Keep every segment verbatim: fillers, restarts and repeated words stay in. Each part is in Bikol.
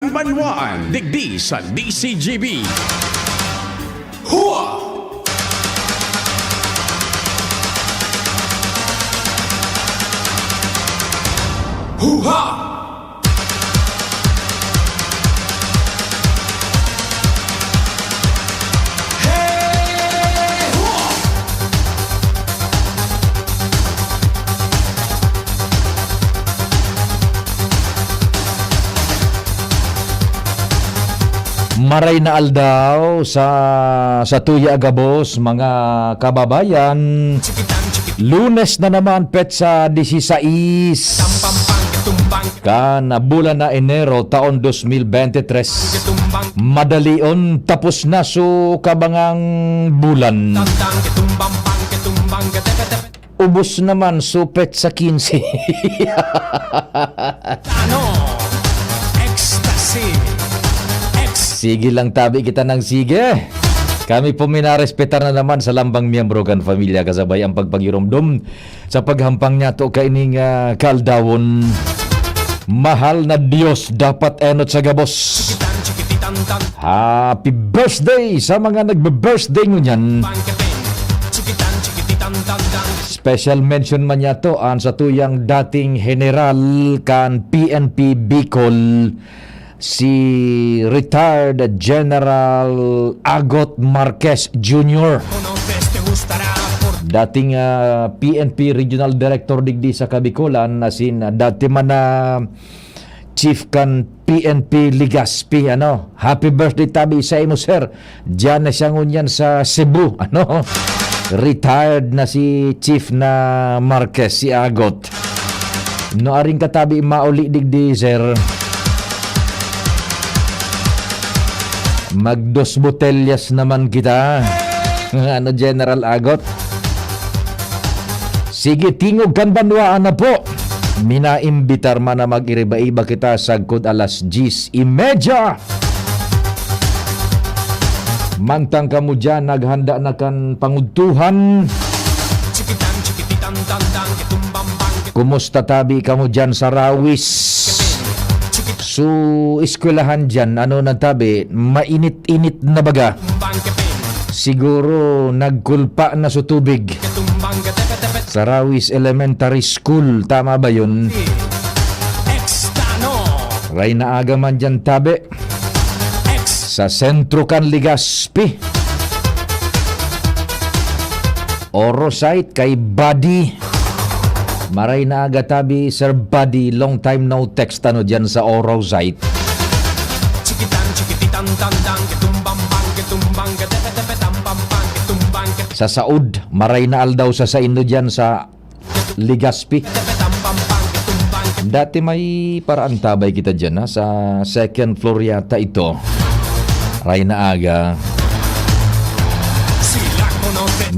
Banwaan, digdi sa D C G B. Hua! Huha! Maray na aldaw sa, sa tuya gabos, mga kababayan. Lunes na naman, petsa disisais kan bulan na Enero, taon dos mil bente tres. Madalion, tapos na so kabangang bulan. Ubos naman so petsa kinse. Ano? Ecstasy. Ex- Sige lang tabi kita ng sige. Kami po minarespetar na naman sa lambang miyembro kan pamilya kasabay ang pagpagiromdom sa paghambang niyato kaining, ah, kaaldawon. Mahal na Diyos, dapat enot sa gabos. Happy birthday sa mga nagbe-birthday ngunyan. Special mention man niyato an satuyang dating general kan P N P Bicol, si retired General Agot Marquez Junior. Dating, ah, P N P Regional Director digdi sa Kabicolan, asin, ah, dati man na chief kan P N P Legazpi, ano. Happy birthday tabi sa imo, sir. Diyan na siya ngunyan sa Cebu, ano. Retired na si Chief na Marquez, si Agot. No, aring katabi mauli digdi, sir. Magdos botelyas naman kita. Ano, General Agot? Sige, tingog kan banwaan na po. Minaimbitar man na mag-iriba-iba kita sagkod alas diyes y media. Mantang kamo diyan, naghanda na kan pangudtuhan. Kumusta tabi kamo diyan sa Rawis? So, eskwelahan diyan, ano na tabi, mainit-init na baga. Siguro nagkulpa na sa tubig. Sa Rawis Elementary School, tama ba yun? Maray na aga man diyan tabi. Sa sentro kan Legazpi. Orosite kay Buddy. Maray na aga tabi, Sir Buddy. Long time no text, ano, dyan sa Orosite. Sa Saud, maray na aldaw sa saindo dyan sa Legazpi. Dati may paraantabay kita dyan, ha, sa second floor yata ito. Maray na aga.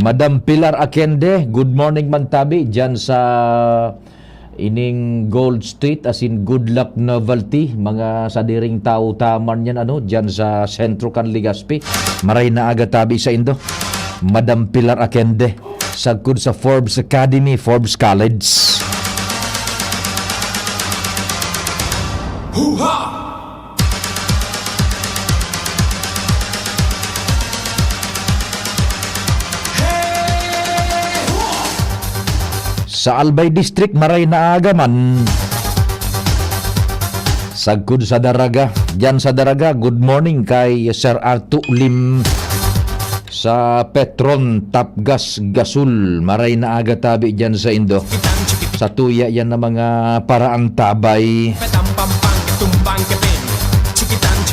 Madam Pilar Akende, good morning man tabi dyan sa ining Gold Street, asin Good Luck Novelty, mga sadiring tawo ta man yan, ano, dyan sa sentro kan Legazpi. Maray na aga tabi saindo, Madam Pilar Akende, sagkod sa Forbes Academy, Forbes College. Huha! Sa Albay District, maray na aga man. Sagkod sa Daraga. Diyan sa Daraga, good morning kay Sir Artu Lim. Sa Petron, Tapgas, Gasol, maray na aga tabi diyan saindo. Sa tuya yan na mga paraantabay.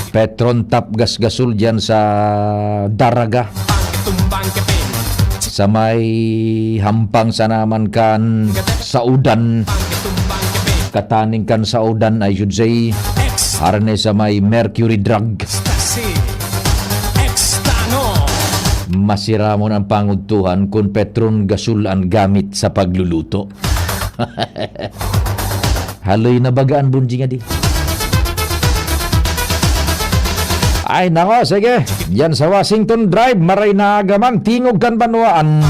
Petron, Tapgas, Gasol diyan sa Daraga. Sa may hampang sa naman kan Saudan. Kataning kan Saudan, I should say. Harne sa may Mercury Drug. Masiramon ang pangudtuhan kun Petron, Gasol an gamit sa pagluluto. Haloy na baga an bunji nga di. Ay, nako, sige. Diyan sa Washington Drive, maray na aga man, tingog kan banwaan.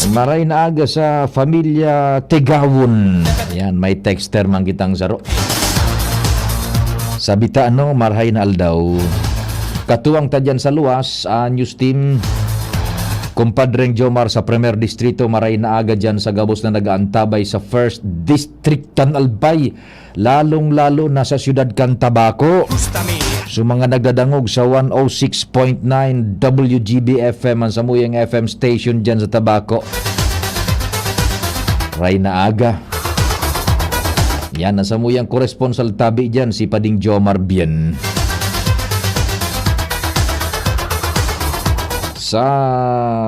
Maray na aga sa Familia Tigawon. Yan, may texter man kitang saro. Sa bita, ano, marhay na aldaw. Katuwang ta dyan sa luwas, ah, news team. Kumpadreng Jomar sa Primer Distrito, maray na aga dyan sa gabos na nag-aantabay sa First District kan Albay, lalong-lalo na sa siyudad kan Tabaco. Sa mga nagdadangog sa one oh six point nine W G B F M, ang samuyang F M station dyan sa Tabaco. Ray na aga. Yan, ang samuyang koresponsal tabi dyan, si Pading Jomar Bien. Sa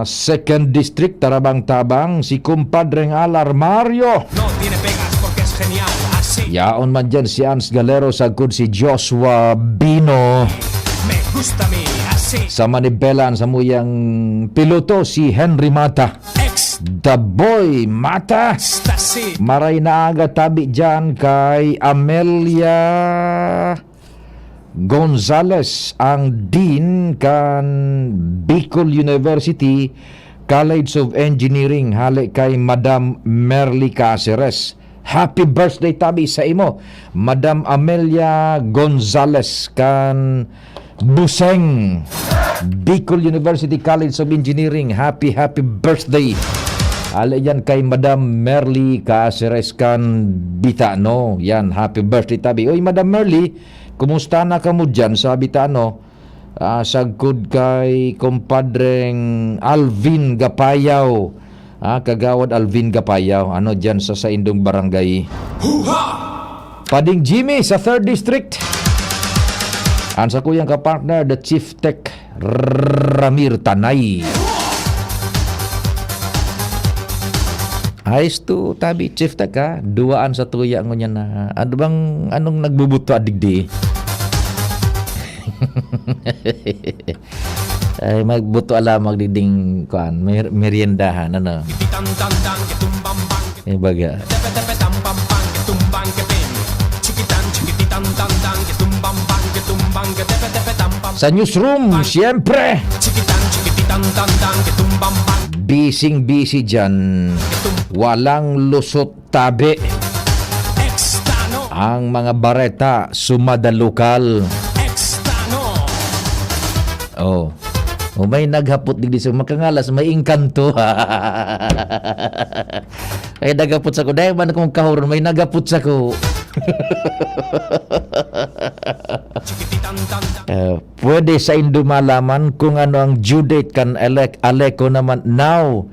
Second District, Tarabang-Tabang, si Kumpadreng Al Armario. No tiene pegas porque es genial, así. Yaon man dyan si Ans Galero, sagkod si Joshua Bino. Me gusta mi, así. Sa Manibela, ang samuyang piloto, si Henry Mata. Ex. The Boy Mata. Stasi. Maray na aga tabi dyan kay Amelia Gonzales, ang Dean kan Bicol University College of Engineering, hale kay Madam Merly Caceres. Happy birthday tabi sa imo, Madam Amelia Gonzales kan Buseng, Bicol University College of Engineering. Happy, happy birthday. Hale yan kay Madam Merly Caceres kan Bitano. Yan, happy birthday tabi. Oy, Madam Merly, kumusta na kamo dyan sa Bitano? Ah, sagkod kay kumpadreng Alvin Gapayaw. Ah, Kagawad Alvin Gapayaw. Ano dyan sa saindong barangay? Huha! Pading Jimmy sa Third District. Ang sakuyang kapartner, the Chief Tech, Ramir Tanay. Ayos to, tabi, Chief Tech, ha? Duwaan sa tuya ngunyan na, ano bang, anong nagbubuto digdi? Ay, magbuto alamang digding, kuan, mer-, meriendahan, ano? Eh, baga. Sa newsroom, siyempre. Bising-busy dyan. Walang lusot tabi. Ang mga bareta, sumada lokal. Oh. O, may naghapot digdi sa makangalas, may engkanto. Ay, naghapot sako. Dai man akong kahuron, may naghapot sako. Eh, pwede saindo malaman kung ano ang due date kan elec-, Aleco naman now.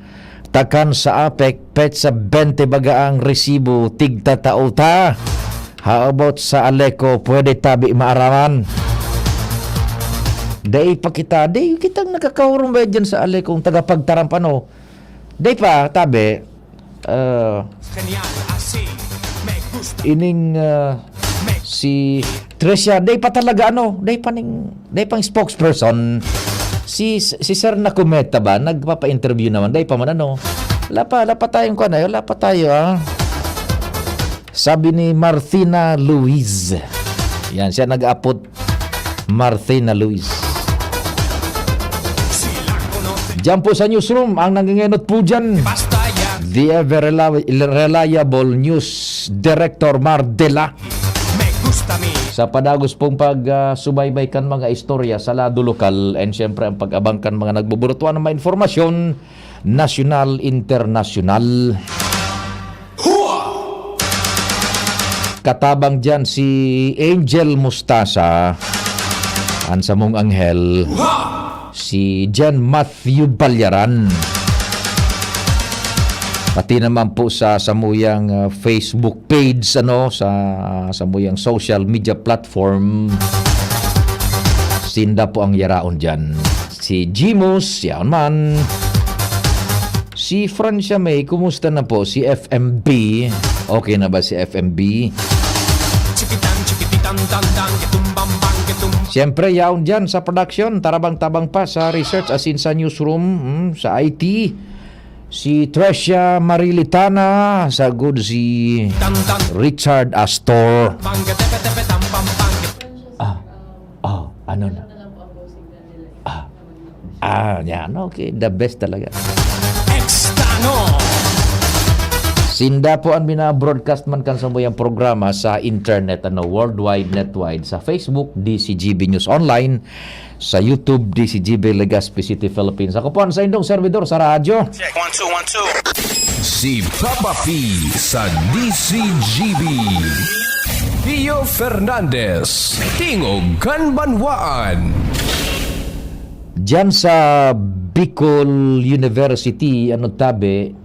Takan sa APEC, petsa bente baga ang resibo, tigtatao ta. How about sa Aleco, pwede tabi maaraman? Dai pa kita, dai kitang nakakahurom ba dyan sa Aleco, kung tagapagtaram pa, no? Dai pa, tabi. Ah, ining, ah, si Tricia, dai pa talaga, ano, dai pa ning, dai pang spokesperson. Si, si Sir Nakumeta ba, nagpapa-interview naman, dai pa man, ano. Wala pa, wala pa tayong kuwan, ay, wala pa tayo, ah. Sabi ni Martina Luis. Yan, siya nag-apot. Martina Luis. Diyan po sa newsroom, ang nangingenot po dyan, the ever rela-, reliable news director Mar Dela. Sa padagos pong pag, ah, subaybay kan mga istorya sa lado lokal and siyempre ang pag-abang kan mga nagbuburutuan ng mga informasyon, nasyonal, internasyonal. Katabang dyan si Angel Mustasa, ang samong anghel, si John Matthew Balyaran. Pati naman po sa samuyang, ah, Facebook page, ano, sa samuyang social media platform, sinda po ang yaraon dyan. Si Jimus, yaon man. Si Francia May, kumusta na po? Si F M B, okay na ba si F M B? Siyempre, yaon dyan sa production, tarabang-tabang pa sa research, as in sa newsroom, hmm, sa I T. Si Tricia Marilitana, sagod si Richard Astor. Ah, oh, ano na? Ah, ah, yan. Okay, the best talaga. Extano! Inda po an bina-broadcast man kan samuyang programa sa internet, ano, worldwide, netwide, sa Facebook, D C G B News Online, sa YouTube, D C G B Legazpi City, Philippines. Ako po ang saindong servidor sa radyo. Check, one, two, one, two. Si Papa P sa D C G B. Pio Fernandez, Tingog kan Banwaan. Diyan sa Bicol University, ano, tabi,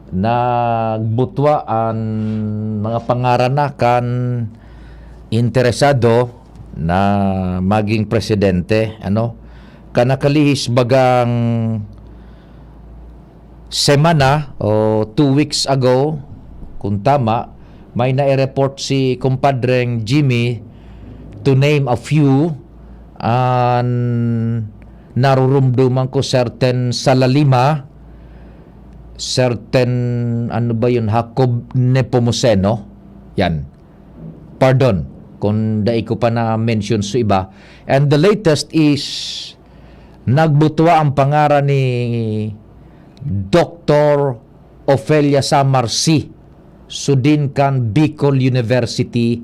nagbutwa an mga pangaran na kan interesado na maging presidente, ano, kan nakalihis bagang semana o two weeks ago, kung tama, may nai-report si kumpadreng Jimmy, to name a few, an narurumduman ko, certain Salalima, certain, ano ba yun, Jacob Nepomuceno. Yan. Pardon kung dai ko pa na-mention sa iba. And the latest is, nagbutwa ang pangaran ni Doctor Ofelia Samarsi, sudin kan Bicol University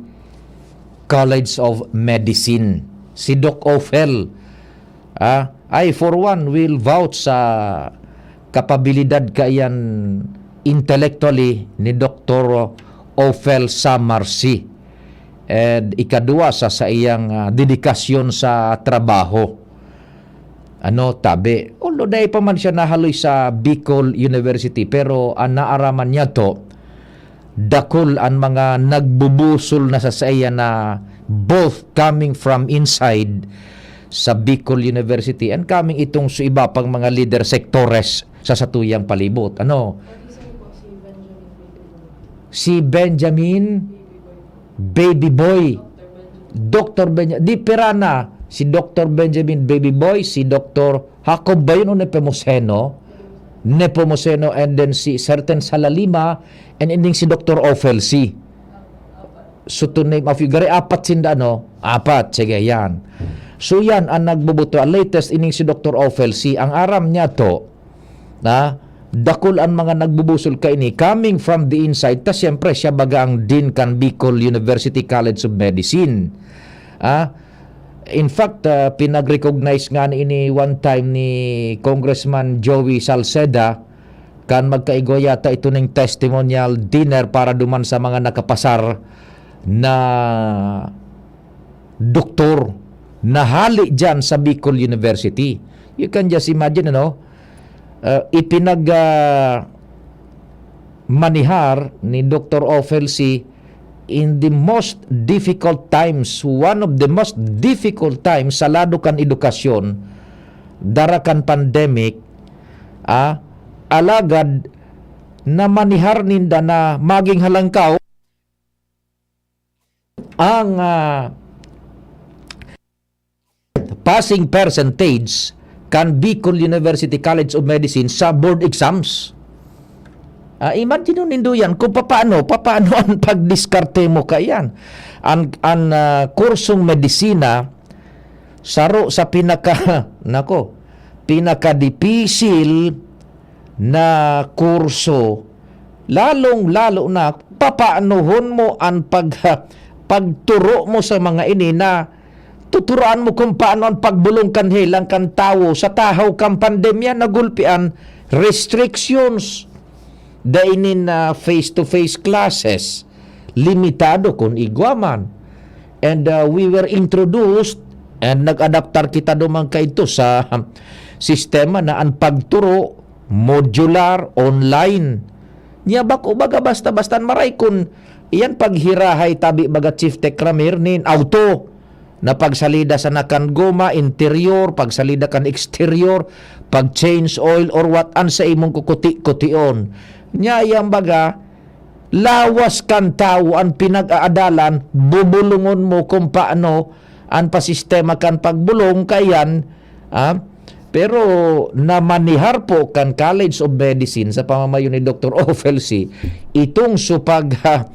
College of Medicine. Si Doc Ofel, ah, I for one will vouch sa kapabilidad kaiyan intellectually ni Doktor Ofel Samarsi. And ikadua sa saiyang, ah, dedikasyon sa trabaho. Ano, tabi. Although dai pa man siya nahaloy sa Bicol University, pero ang naaraman niya to, dakul an mga nagbubusol na sa saiya na both coming from inside sa Bicol University and coming itong sa iba pang mga lider sektores sa satuyang palibot. Ano? Si Benjamin Baby Boy. Doktor Benja-, di pera na. Si Doktor Benjamin Baby Boy, si Doktor Jacob ba yun o Nepomuceno? Nepomuceno, and then si certain Salalima, and ending si Doktor Ofel C. So, to name a few, gari apat sinda, no? Apat, sige, yan. So, yan ang nagbubuto. Ang latest, ining si Doktor Ofel C. Ang aram niya to, na dakul an mga nagbubusol kaini coming from the inside, ta siyempre siya baga ang dean kan Bicol University College of Medicine. Ah, in fact, ah, pinag-recognize nga ni ini one time ni Congressman Joey Salceda kan magkaigwa yata ito ning testimonial dinner para duman sa mga nakapasar na doktor na hali diyan sa Bicol University. You can just imagine, ano? Ah, ipinag, ah, manihar ni Doktor Ofel C in the most difficult times, one of the most difficult times sa lado kan edukasyon, dara kan pandemic, ah, alagad na manihar ninda na maging halangkaw ang, ah, passing percentage kan Bicol University College of Medicine sa board exams. Ah, imagine nindo yan kung papaano, papaano ang pagdiskarte mo kaiyan. Ang, ang, ah, kursong medisina, saro sa pinaka, nako, pinakadipisil na kurso, lalong-lalo na papaanohon mo an pag-, pagturo mo sa mga ini na tuturuan mo kung paano ang pagbolong kan helang kan tawo sa tahaw kan pandemya na gulpian, restrictions, dai nin, ah, face-to-face classes, limitado kun igwa man. And, ah, we were introduced and nag-adaptar kita duman kaidto sa sistema na ang pagturo modular, online. Nya bako baga basta-basta, maray kun iyan paghirahay tabi baga Chief Tech Ramir nin auto na pagsalida sana kan goma, interior, pagsalida kan exterior, pag-change oil or what, an sa imong kukuti-kution. Nya iyan baga, lawas kan tawo an pinag-aadalan, bubulungon mo kung paano an pasistema kan pagbolong kaiyan, ah, pero namanihar po kan College of Medicine sa pamamayo ni Doktor Ofel C itong supag, ha,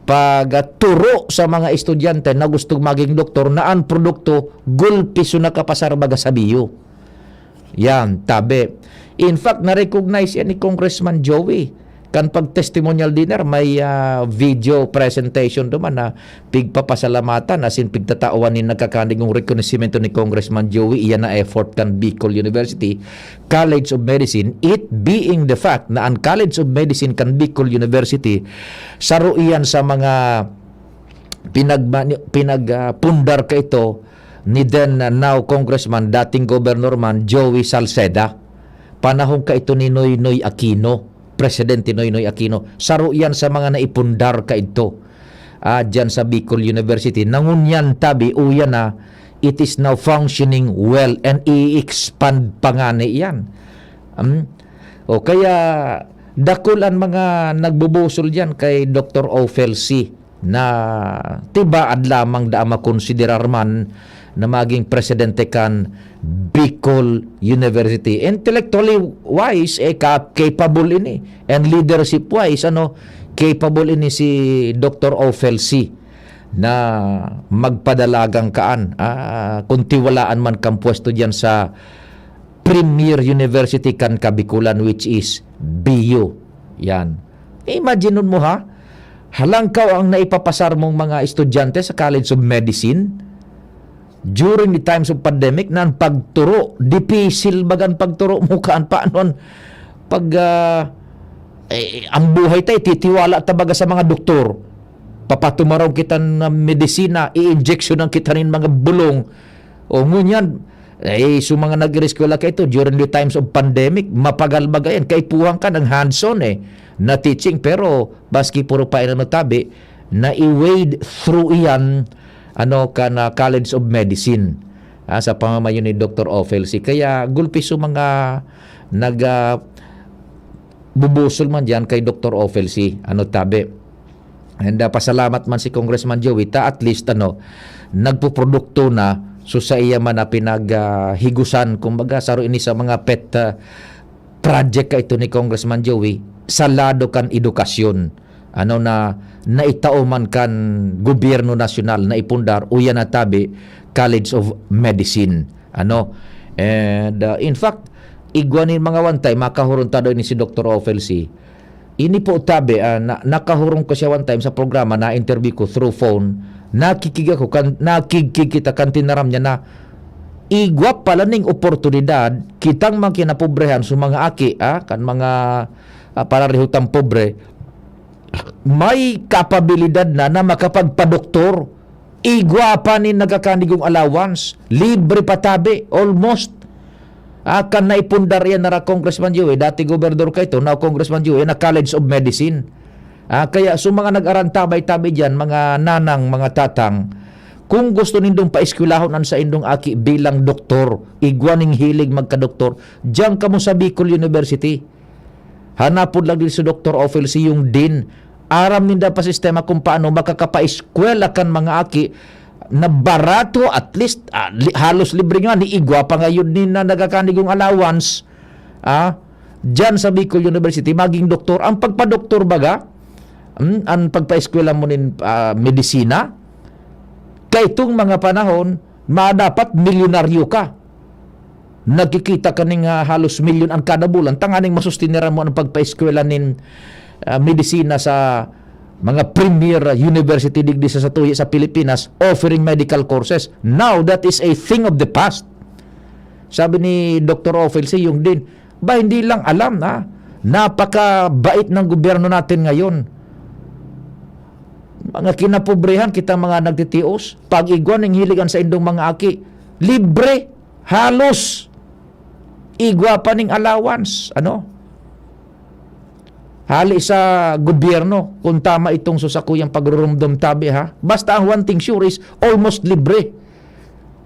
pagturo sa mga estudyante na gustong maging doktor na ang produkto gulpi so nakapasar baga sa biyo. Yan, tabi. In fact, na-recognize yan ni Congressman Joey. Kan pag-testimonial dinner, may, ah, video presentation duman na pigpapasalamatan, asin pigtatawan nin nagkakanigong rekonosimento ni Congressman Joey, iyan na effort kan Bicol University College of Medicine, it being the fact na ang College of Medicine kan Bicol University, saro iyan sa mga pinagma-, pinag, ah, pundar kaito ni then, ah, now Congressman, dating Gobernador man, Joey Salceda. Panahon kaito ni Noynoy Aquino, Presidente Noynoy Aquino. Saro iyan sa mga naipundar kaidto, ah, diyan sa Bicol University. Na ngunyan tabi, uya na, it is now functioning well and i-expand pa ngani iyan. Hmm? O kaya, dakul an mga nagbubusol diyan kay Doktor Ophel C. na tibaad lamang daa makonsiderar man na maging presidente kan Bicol University. Intellectually wise, eh, ka-, capable ini. And leadership wise, ano, capable ini si Doktor Ophel C na magpadalagang kaan. Ah, kung tiwalaan man kang pwesto diyan sa premier university kan Kabikulan, which is B U. Yan. Imagine mo ha, halangkaw ang naipapasar mong mga estudyante sa College of Medicine during the times of pandemic na ang pagturo, dipisil bagan pagturo mo kaan paano an pag, ah, eh, ang buhay tayo, titiwala ta baga sa mga doktor. Papatumaron kita ng medisina, i-injection ang kita nin mga bulong. O ngunyan, eh, so mga nag-eskwela kaito during the times of pandemic, mapagal baga yan. Kaipuhan ka ng hands-on eh, na teaching. Pero, baski puro pa inano tabi, na i-wade through iyan, ano, kan, ah, College of Medicine, ah, sa pamamayo ni Doktor Ophel C. Kaya, gulpi so mga nag, ah, bubusol man diyan kay Doktor Ophel C, ano, tabi. And, ah, pasalamat man si Congressman Joey ta at least, ano, nagpuprodukto na, so sa iya man na pinag, ah, higusan, kumbaga, saro ini sa mga pet, ah, project kaito ni Congressman Joey sa lado kan edukasyon. Ano na, naitao man kan gobyerno nasyonal na ipundar, uya na tabi, College of Medicine. Ano? And, uh, in fact, igwa nin mga one time, makahurong ta daw ini si Doktor Ophel C. Ini po tabi, ah, na, nakahurong ko siya one time sa programa, na-interview ko through phone. Nakikig ako, kan, nakikig kita kan tinaram niya na igwa pala ning oportunidad, kitang mga kinapobrehan sa mga aki, ah, kan mga, ah, pararihutang pobre, may kapabilidad na, na makapagpadoktor. Igwa pa nin nagkakanigong allowance. Libre pa tabi, almost. Ah, kan naipundar iyan na ra Congressman Joey, dati gobernador kaito, now Congressman Joey, na College of Medicine. Ah, kaya sa mga nag-arantabay tabi diyan, mga nanang, mga tatang, kung gusto nindong paeskwelahon an saindong aki bilang doktor, igwa ning hilig magkadoktor, diyan kamo sa Bicol University. Hanapon lang din si Doktor Ophel C, yung dean. Aram ninda pa sistema kung paano makakapaeskwela kan mga aki na barato, at least, ah, li-, halos libre nga, ni igwa pa ngayon ni na nagkakanigong allowance. Ah, diyan sa Bicol University, maging doktor. Ang pagpadoktor baga, hmm, ang pagpaeskwela mo nin, ah, medisina, kaitong mga panahon, ma-, dapat milyonaryo ka. Nagkikita ka ning, ah, halos milyon an kada bulan, tanganing masustiniran mo ang pagpaeskwela nin, ah, medisina sa mga premier university digdi sa satuya sa Pilipinas, offering medical courses. Now, that is a thing of the past. Sabi ni Doktor Ophel C, yung din, ba, hindi lang alam na napakabait ng gobyerno natin ngayon. Mga kinapobrehan, kita mga nagtitios, pag igwa ning hilig an saindong mga aki, libre, halos, igwa pa ning allowance, ano? Hali sa gobyerno, kung tama itong susakuyang pagrurumdom tabi, ha? Basta ang one thing sure is almost libre.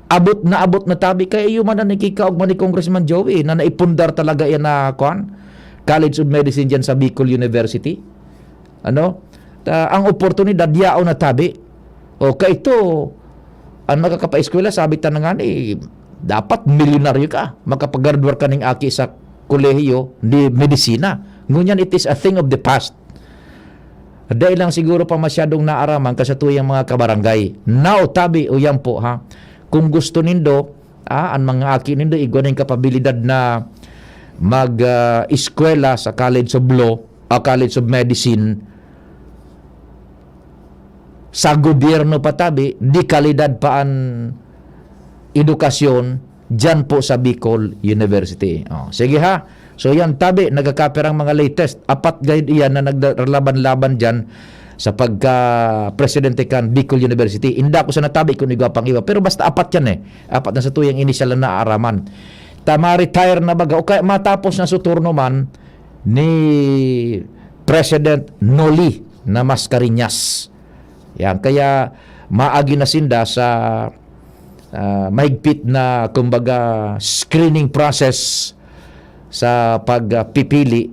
Abot na abot na tabi. Kaya iyo man ang nakikaog man ni Congressman Joey na naipundar talaga yan na, kwan, College of Medicine dyan sa Bicol University. Ano? Ta-, ang oportunidad, yaon na tabi. O, kaito, ang makakapaeskwela, sabi ta na nga ni, dapat milyonaryo ka. Makapaggraduar ka ning aki sa kolehiyo ni medisina. Ngunyan, it is a thing of the past. Dai lang siguro pa masyadong naaraman ka sa tuyang mga kabarangay. Now, tabi, o yan po, ha. Kung gusto nindo, ah, ang mga aki nindo, igwa ning kapabilidad na mag, ah, eskwela sa College of Law, ah, College of Medicine, sa gobyerno pa tabi, de kalidad pa an edukasyon diyan po sa Bicol University. Oh, sige ha. So yan tabi, nagkakapirang mga latest. Apat gayud iyan na naglalaban-laban diyan sa pagka-presidente kan Bicol University. Inda ko sa natabi kung igwa pang iba. Pero basta apat yan eh. Apat na sa tuyang inisyal na naaaraman. Ta ma-retire na baga, o kaya matapos na su turno man ni President Noli na Mascarenhas. Yan, kaya maagi na sinda sa, ah, mahigpit na, kumbaga, screening process sa pagpipili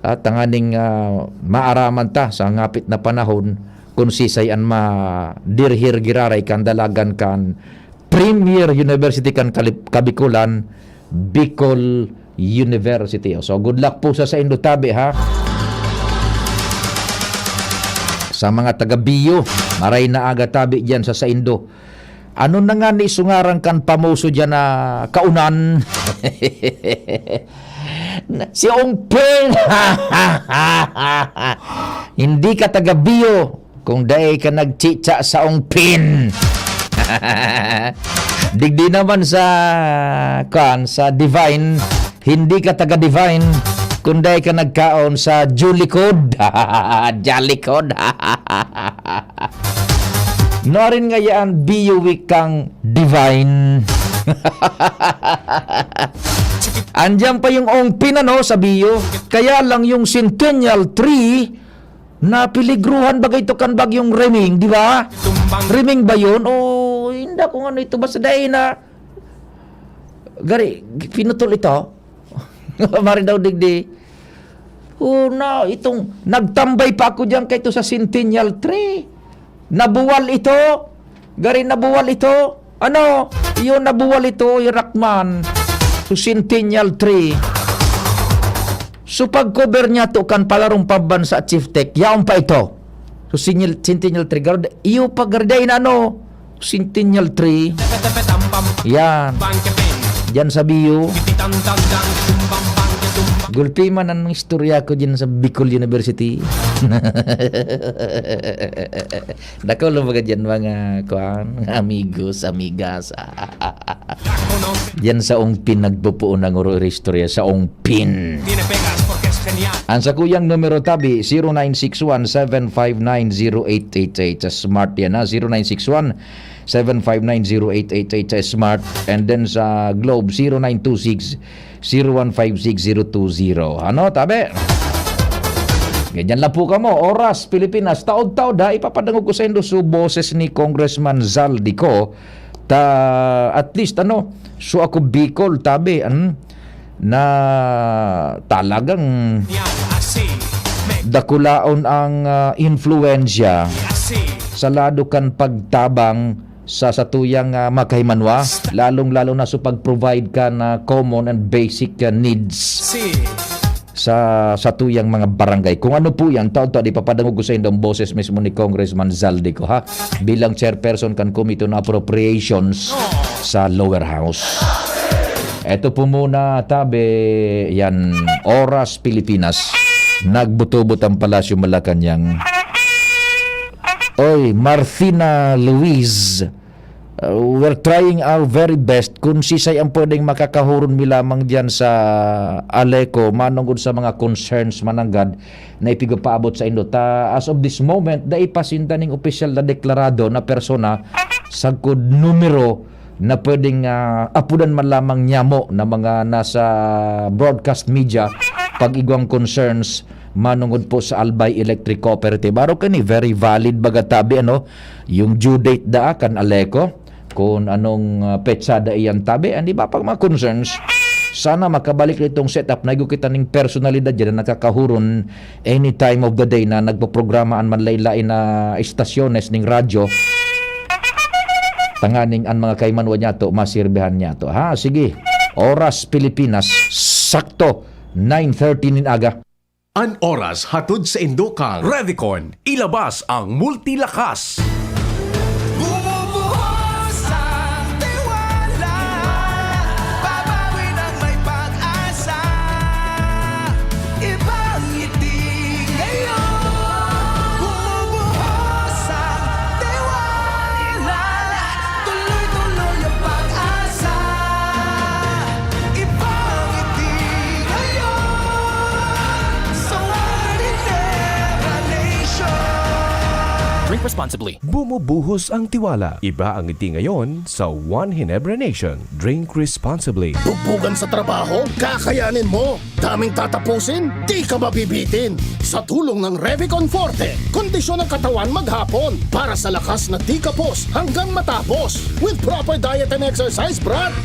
at tanganing, ah, maaraman ta sa ngapit na panahon kung sisay an madirhir giraray kan dalagan kan Premier University kan Kalip-, Kabikulan, Bicol University. So, good luck po sa saindo tabi, ha? Sa mga taga Bio, maray na aga tabi diyan sa saindo. Ano na nga ni sungaran kan pamoso diyan na kaunan? Si Ong Pin! Hindi ka taga Bio kung dai ka nagchicha sa Ong Pin. Digdi naman sa, kuan, sa Divine, hindi ka taga Divine kung dai ka nagkaon sa Jolikod. Jolikod. Nuarin nga yan, Bio Week kang Divine. Andiyan pa yung Ong Pin, ano, sa Bio. Kaya lang yung Centennial Tree, napeligruhan bagay to kan bagyong Reming, di ba? Reming ba yun? O, hindi ko ano ito. Basta dahil na, gari, pinutol ito. Mari daw digdi. O, na, itong, nagtambay pa ako diyan kay ito sa Centennial Tree. Nabuwal ito. Gari nabuwal ito. Ano? Iyo nabuwal ito, Irakman. So, Centennial Tree. So, pag-cover niya to kan palarong pambansa, Chief Tech, yaon pa ito. So, Centennial, Centennial Tree. Garo, iyo pa, garo, dai na ano, Centennial Tree. Yan. Diyan sa Bio. Gulpi man ang istorya ko diyan sa Bicol University. Dakul ang mga diyan, mga, kuan, amigos, amigas. Diyan sa Ong Pin nagpupuon ang uro-, istorya sa Ong Pin. Ang sakuyang numero tabi, zero nine six one seven five nine zero eight eight eight. Sa Smart yan, ha? Zero nine six one seven five nine zero eight eight eight sa Smart. And then sa Globe, zero nine two six zero one five six zero two zero. Ano, tabi? Ganyan lang po kamo. Oras, Pilipinas, taod-taod, ha? Ipapadangog ko sa indo su boses ni Congressman Zaldy Co. Ta, at least, ano, so ako Bicol, tabi, an, na talagang dakulaon ang, ah, influensya sa lado kan pagtabang sa satuyang, ah, makahimanwa, lalong-lalo na sa pag-provide kan common and basic, ah, needs sa satuyang mga barangay. Kung ano po yan, taon-taon, ipapadangog ko sa indo ang boses mismo ni Congressman Zaldy Co, ha? Bilang chairperson kan Committee on Appropriations sa Lower House. Eto po muna, tabi, yan, Oras Pilipinas. Nagbutubot ang Palasyo Malacañang. Oy, Marfina Luis, uh, we're trying our very best. Kung sisay ang pwedeng makakahuron mi lamang diyan sa Aleco, manungod sa mga concerns mananggad na ipigapaabot sa indo. Ta, as of this moment, dai pa sinda ning opisyal na deklarado na persona, sagkod numero na pwedeng, ah, apodan man lamang niyamo na mga nasa broadcast media pag-igwang concerns manungod po sa Albay Electric Cooperative. Araw kani, very valid baga tabi, ano, yung due date da kan Aleco, kung anong, ah, petsa da iyan tabi, and iba pang mga concerns. Sana makabalik na itong setup na igo kita ning personalidad dyan na nakakahuron any time of the day na nagpoprograma an manlain-lain na estasyones ning radyo. Tanganing an mga kaimanwa niyato, masirbihan niyato. Ha, sige. Oras Pilipinas, sakto, nine thirty nin aga. An oras hatod sa indo kan Revicon, ilabas ang multilakas. Bumubuhos ang tiwala, babawin ang may pag-asa, ibang ngiti responsibly. Bumubuhos ang tiwala. Iba ang ngiti ngayon sa One Ginebra Nation. Drink responsibly. Bugbugan sa trabaho? Kakayanin mo. Daming tatapusin? Di ka mabibitin. Sa tulong ng Revicon Forte, kondisyon ng katawan maghapon para sa lakas na di kapos hanggang matapos. With proper diet and exercise, brad.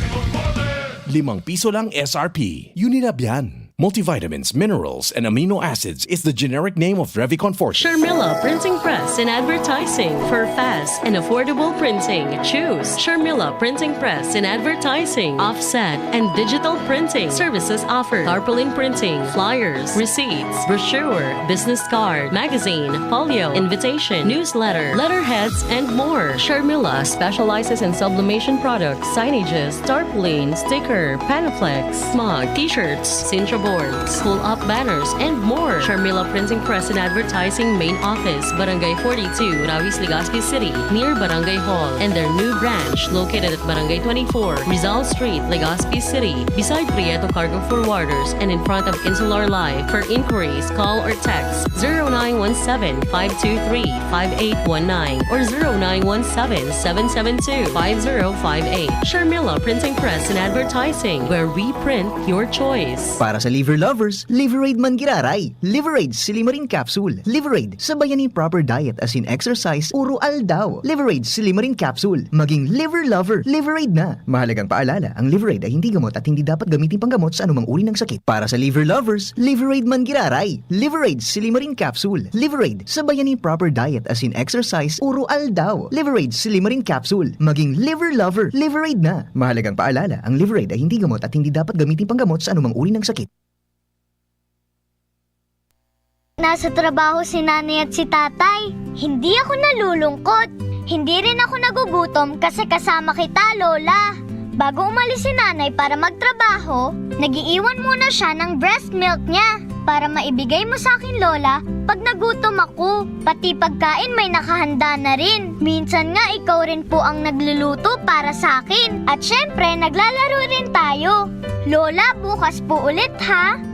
Limang piso lang S R P. Unilab yan. Multivitamins, minerals, and amino acids is the generic name of Revicon Forte. Sharmila Printing Press and Advertising. For fast and affordable printing, choose Sharmila Printing Press and Advertising. Offset and digital printing services offered. Tarpaulin printing, flyers, receipts, brochure, business card, magazine, folio, invitation, newsletter, letterheads, and more. Sharmila specializes in sublimation products, signages, tarpaulin, sticker, Panaflex, mug, t-shirts, Sintra boards, pull-up banners, and more. Sharmila Printing Press and Advertising Main Office, Barangay forty-two, Rawis, Legazpi City, near Barangay Hall, and their new branch located at Barangay twenty-four, Rizal Street, Legazpi City, beside Prieto Cargo Forwarders and in front of Insular Life. For inquiries, call or text zero nine one seven, five two three, five eight one nine or zero nine one seven, seven seven two, five zero five eight. Sharmila Printing Press and Advertising, where we print your choice. Para sa liver lovers, Liveraid man giraray. Liveraid Silimarin Capsule. Liveraid, sabayan ni proper diet as in exercise, uro aldaw. Liveraid Silimarin Capsule. Maging liver lover, Liveraid na. Mahalagang paalala, ang Liveraid ay hindi gamot at hindi dapat gamitin panggamot sa anumang uri ng sakit. Para sa liver lovers, Liveraid man giraray. Liveraid Silimarin Capsule. Liveraid, sabayan ni proper diet as in exercise, uro aldaw. Liveraid Silimarin Capsule. Maging liver lover, Liveraid na. Mahalagang paalala, ang Liveraid ay hindi gamot at hindi dapat gamitin panggamot sa anumang uri ng sakit. Nasa trabaho si nanay at si tatay. Hindi ako nalulungkot. Hindi rin ako nagugutom kasi kasama kita, Lola. Bago umalis si nanay para magtrabaho, nagiiwan muna siya ng breast milk niya para maibigay mo sa akin, Lola, pag nagutom ako. Pati pagkain may nakahanda na rin. Minsan nga ikaw rin po ang nagluluto para sa akin. At syempre, naglalaro rin tayo. Lola, bukas po ulit ha.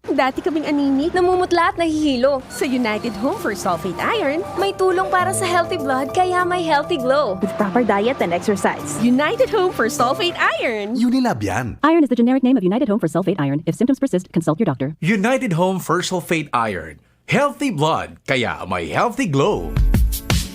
Dati kaming anemic, namumutla at nahihilo. Sa United Home for Sulfate Iron, may tulong para sa healthy blood kaya may healthy glow. With proper diet and exercise. United Home for Sulfate Iron. Unilab yan. Iron is the generic name of United Home for Sulfate Iron. If symptoms persist, consult your doctor. United Home for Sulfate Iron. Healthy blood, kaya may healthy glow.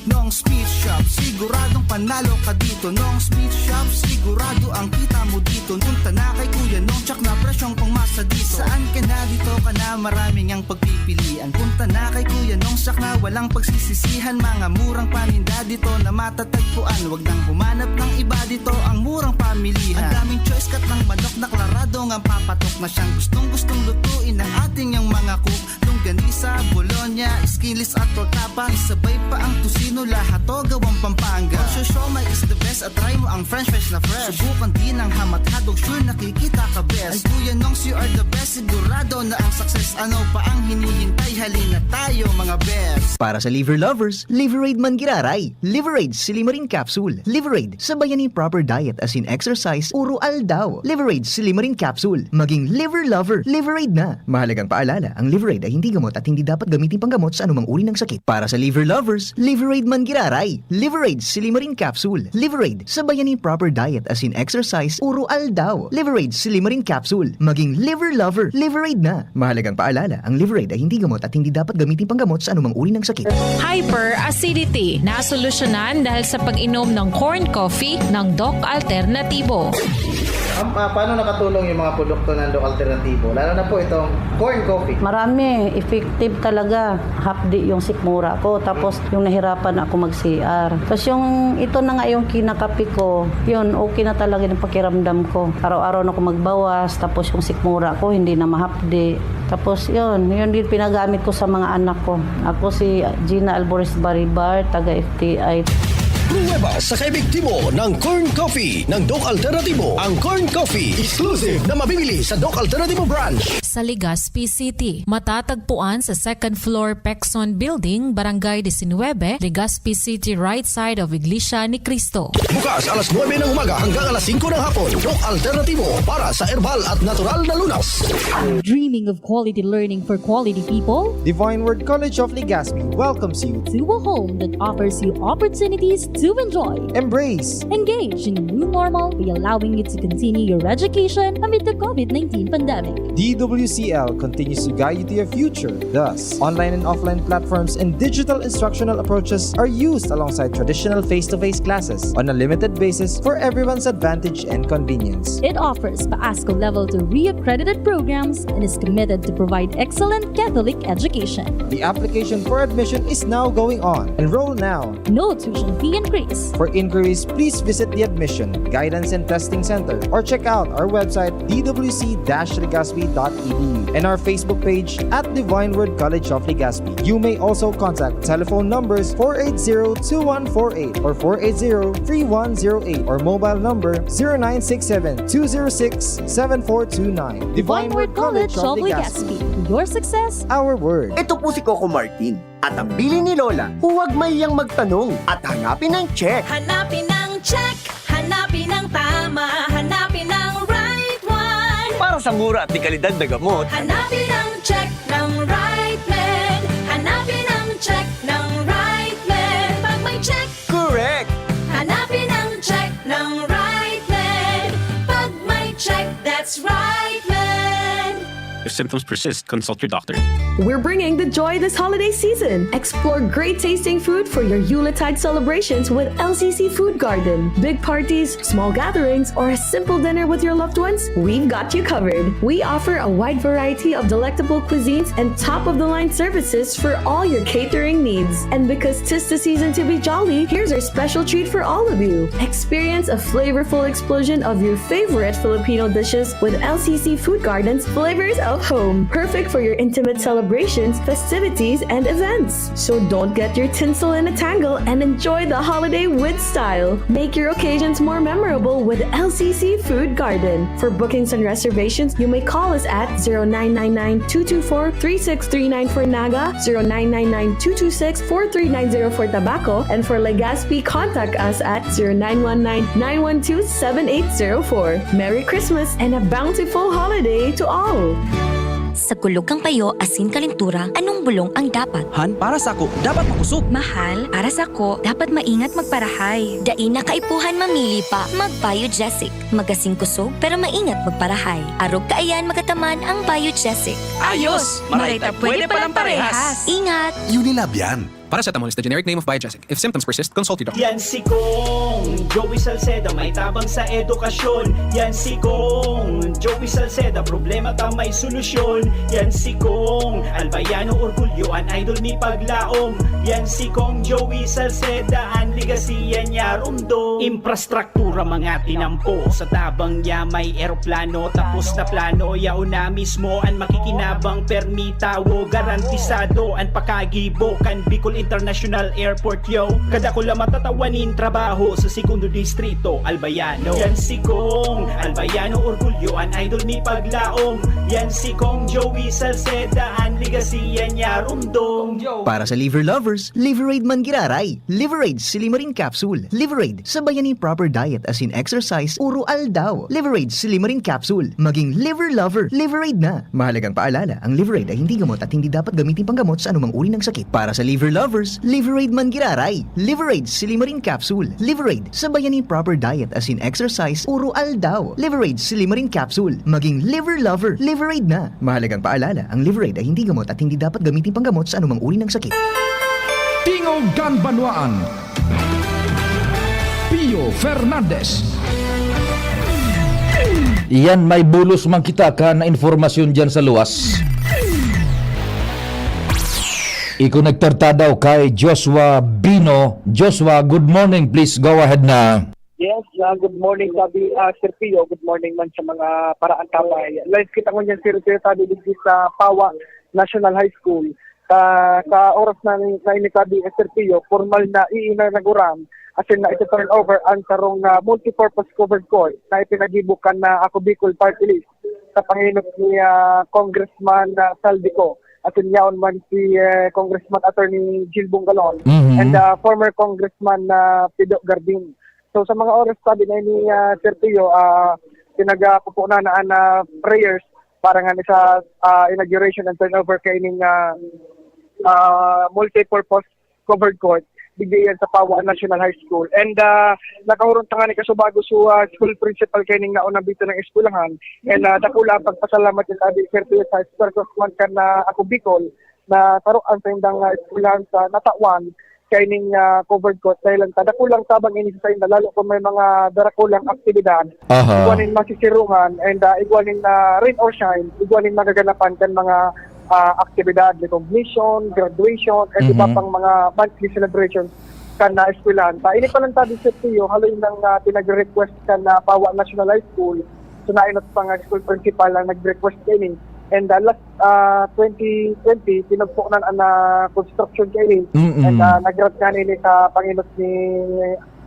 Nong's Meat Shop, siguradong panalo ka dito. Nong's Meat Shop, sigurado ang kita mo dito. Punta na kay Kuya Nong, tsak na presyong pangmasa dito. Saan ka na, dito ka na, maraming ang pagpipilian. Punta na kay Kuya Nong, tsak na walang pagsisisihan. Mga murang paninda dito na matatagpuan. Wag nang humanap ng iba dito, ang murang pamilihan. Ang daming choice, cut ng manok na klarado nga papatok na siyang gustong-gustong lutuin ng ating yang mga cook. Longganisa, bologna, skinless at tortapa. Isabay pa ang tocino, lahat to gawang Pampanga. Ang siomai is the best at try mo ang french fries na fresh. Subukan din ang ham at hotdog, sure nakikita ka best. Ay Kuya Nongs, you are the best, sigurado na ang success. Ano pa ang hinihintay? Halina tayo mga best. Para sa liver lovers, Liveraid man giraray. Liveraid Silimarin Capsule. Liveraid, sabayan ni proper diet as in exercise, uro aldaw. Liveraid Silimarin Capsule. Maging liver lover, Liveraid na. Mahalagang paalala, ang Liveraid ay hindi gamot at hindi dapat gamitin panggamot sa anumang uri ng sakit. Para sa liver lovers, Liveraid man giraray. Liveraid Silimarin Capsule. Liveraid, sabayan ni proper diet as in exercise, uro aldaw. Liveraid Silimarin Capsule. Maging liver lover, Liveraid na. Mahalagang paalala, ang Liveraid ay hindi gamot at hindi dapat gamitin panggamot sa anumang uri ng sakit. Hyperacidity, nasolusyonan dahil sa pag-inom ng corn coffee ng Doc Alternatibo. Um, ah, paano nakatulong yung mga produkto ng Doc Alternatibo? Lalo na po itong corn coffee. Marami, effective talaga. Hapdi yung sikmura ko. Tapos yung nahirapan ako mag-C R. Tapos yung ito na nga yung kinakape ko, yun, okay na talaga yung pakiramdam ko. Araw-araw na ako magbawas. Tapos yung sikmura ko, hindi na mahapdi. Tapos yun, yun din pinagamit ko sa mga anak ko. Ako si Gina Alvarez Baribar, taga F T I. Pruweba sa kaepektibo ng Corn Coffee ng Doc Alternatibo. Ang Corn Coffee, exclusive na mabibili sa Doc Alternatibo Branch. sa Legazpi City. Matatagpuan sa second floor Pexon Building, Barangay diecinuebe, Legazpi City, right side of Iglesia ni Cristo. Bukas alas nuebe ng umaga hanggang alas singko ng hapon. Doc Alternativo para sa herbal at natural na lunas. Dreaming of quality learning for quality people? Divine Word College of Legazpi welcomes you to a home that offers you opportunities to enjoy, embrace, engage in a new normal by allowing you to continue your education amid the COVID nineteen pandemic. D W C L continues to guide you to your future. Thus, online and offline platforms and digital instructional approaches are used alongside traditional face-to-face classes on a limited basis for everyone's advantage and convenience. It offers PASCO Level two accredited programs and is committed to provide excellent Catholic education. The application for admission is now going on. Enroll now. No tuition fee increase. For inquiries, please visit the Admission, Guidance and Testing Center or check out our website, d w c dash legazpi dot e d u, and our Facebook page at Divine Word College of Legazpi. You may also contact telephone numbers four eight zero two one four eight or four eight zero three one zero eight or mobile number zero nine six seven two zero six seven four two nine. Divine Word College of Legazpi. Your success, our word. Ito po si Coco Martin at ang bilin ni Lola, huwag mahiyang magtanong at hanapin ang check. Hanapin ang check, hanapin ang tama, hanapin ang right one. Para sa mura at dekalidad na gamot, hanapin ang check ng right med. Hanapin ang check ng right med. Pag may check, correct. Hanapin ang check ng right med. Pag may check, that's right med. If symptoms persist, consult your doctor. We're bringing the joy this holiday season. Explore great tasting food for your Yuletide celebrations with L C C Food Garden. Big parties, small gatherings, or a simple dinner with your loved ones? We've got you covered. We offer a wide variety of delectable cuisines and top-of-the-line services for all your catering needs. And because 'tis the season to be jolly, here's our special treat for all of you. Experience a flavorful explosion of your favorite Filipino dishes with L C C Food Garden's Flavors of Home. Perfect for your intimate celebrations, festivities, and events. So don't get your tinsel in a tangle and enjoy the holiday with style. Make your occasions more memorable with L C C Food Garden. For bookings and reservations, you may call us at zero nine nine nine two two four three six three nine for Naga, zero nine nine nine two two six four three nine zero for Tabaco, and for Legazpi, contact us at zero nine one nine nine one two seven eight zero four. Merry Christmas and a bountiful holiday to all! Sa kulog kan payo asin kalentura, anong bulong ang dapat? Han, para sako, dapat makosog. Mahal, para sako, dapat maingat magparahay. Dai na kaipuhan mamili pa, mag-Biogesic. Magasin kosog, pero maingat magparahay. Arog kaiyan magataman ang Biogesic. Ayos! Maray ta pwede palang parehas! Ingat! Unilab yan. Paracetamol is the generic name of Biogesic. If symptoms persist, consult your doctor. Yan si Kong Joey Salceda, may tabang sa edukasyon. Yan si Kong Joey Salceda, problema ta may solusyon. Yan si Kong Albayano Orgulyo, an idol mi paglaom. Yan si Kong Joey Salceda, an legacy yan niya rumdom. Infrastruktura mga tinampo, sa tabang niya may eroplano. Tapos na plano, yaon na mismo an makikinabang, permi tawo, garantisado an pakagibo kan Bicol International Airport, yo. Kadakula matatawa nin trabaho sa segundo distrito, Albayano. Yan si Kong Albayano Orgulyo, an idol mi paglaom. Yan si Kong Joey Salceda, an legacy yan niya rumdom. Para sa liver lovers, Liverade man giraray. Liverade Silimarin Capsule. Liverade, sabayan nin proper diet asin exercise oro aldaw. Liverade Silimarin Capsule. Maging liver lover, Liverade na. Mahalagang paalala, ang Liverade ay hindi gamot at hindi dapat gamitin panggamot sa anumang uri ng sakit. Para sa liver lovers, Liverade man giraray. Liverade Silimarin Capsule. Liverade, sabayan nin proper diet asin exercise oro aldaw. Liverade Silimarin Capsule. Maging liver lover, Liverade na. Mahalagang paalala, ang Liverade ay hindi gamot at hindi dapat gamitin panggamot sa anumang uri ng sakit. Tingog kan Banwaan, Pio Fernandez. Yan, may bulos man kita kan impormasyon diyan sa luwas. Ikonektar ta daw kay Joshua Bino. Joshua, good morning. Please go ahead na. Yes, ah, good morning, sabi, ah, Sir Pio. Good morning man sa mga paraang tabay. Live kita ngunyan, Sir Pio, sabi digdi sa Pawa National High School. Sa, sa oras na, na ini, sabi, Sir Pio, formal na iinauguran asin na ito turnover ang sarong, ah, multipurpose covered court na ipinagibo kan, ah, Ako Bicol Party List. sa pangenot ni, ah, Congressman, ah, Zaldy Co. Asin yaon man si, eh, Congressman Attorney Jil Bongalon Mhm. and, ah, former Congressman, ah, Pido Garbin. So, sa mga oras tabi na ini, ah, Sir Tio, ah, pinagapupunan na an, ah, prayers para nga sa, ah, inauguration and turnover kaining, ah, ah, multi-purpose covered court digdi yan sa Pawa National High School. And, ah, nakahurot na nga ni kasubago so, ah, school principal kaining naunang bito ng eskwelahan. And, ah, dakula ang pagpasalamat ni Tabi Sir Tio sa Sir Congressman kan, ah, Ako Bicol na saro ang saindang, ah, eskwelahan sa natawan kaining, ah, covered court dahil ang dakulang tabang ini sa sainda lalo kung may mga darakulang aktibidad. Aha. Igwa nin masisirungan and, ah, igwa nin, ah, rain or shine, igwa nin magaganapan kan mga, ah, aktibidad, recognition, graduation, and iba Mhm. pang mga monthly celebrations kan, ah, eskwelahan. Ta ini pa lang tabi, Sir Tio, haloy nang, ah, pinagre-request kan, ah, Pawa National High School. So, nainot pa nga school principal ang nag-request kaini. And, ah, last, ah, twenty twenty, pinagpunan ang, ah, construction kaini. Mm-mm. And, ah, nag-grant nga nini sa panginot ni,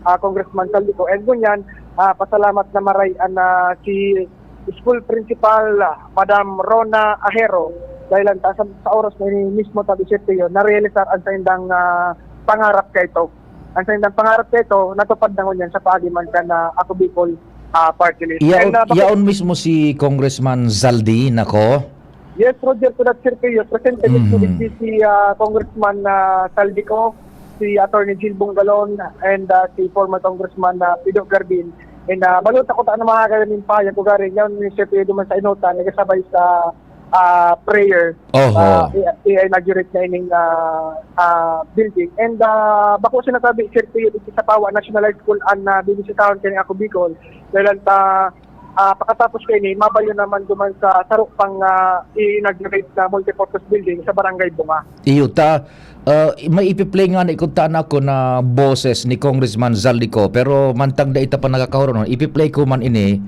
ah, Congressman Zaldy Co. And ngunyan, ah, pasalamat na maray an, ah, si school principal, ah, Madam Rona Ahero. Dahil ang ta-, sa, sa oras na ini mismo, tabi siya, na-realisar ang saindang, ah, pangarap kaito. Ang saindang pangarap kaito, natupad na ngunyan sa paagi man kan, ah, Ako Bicol, ah, Party List. Yaon, And, ah, bakit yaon mismo si Congressman Zaldy, nako. Yes, Roger, to that, Sir Teo. Presente mismo Mhm. digdi si, ah, Congressman, ah, Zaldy Co, si Attorney Jil Bongalon, and, ah, si former Congressman, ah, Pido Garbin. And, ah, balot ako ta na mga kaganing pahayag ko, gari, yaon ni Sir Teo duman sa inutan, nagasabay sa, ah, prayer, Oho. ah, i-, i-inaugurate na ining, ah, ah, building. And, ah, bako sinasabi, Sir Teo, dito sa Pawa National High School, ang, ah, bibisitahon kini Ako Bicol. Dahil ang ta-, ah, pakatapos kaini, mabayo naman duman sa saro pang, ah, i-inaugurate na multipurpose building sa Barangay Bunga. Iyo ta, ah, may ipi-play nga na ikot ta na ako na boses ni Congressman Zaldy Co, pero mantang dai ta pa nakakahurot, no? Ipi-play ko man ini,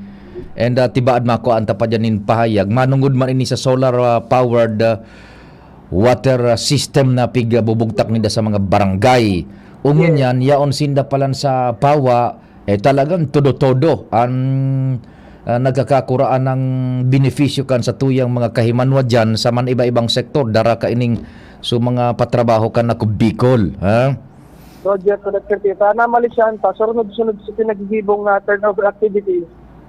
and, ah, tibaad makuhaan ta pa dyan nin pahayag. Manungod man ini sa solar, ah, powered, ah, water, ah, system na pig, ah, bubugtak ninda sa mga barangay. Ung Yes. ngunyan, yaon sinda palan sa Pawa, eh, talagang todo-todo an, ah, nagkakakuraan ng benepisyo kan satuyang mga kahimanwa diyan sa man iba-ibang sektor, dara kaining so mga patrabaho kan Ako Bicol, ha? Roger, correct, sir. Kita na mali siya, ta, sunod-sunod sa pinagigibong, ah, turnover activities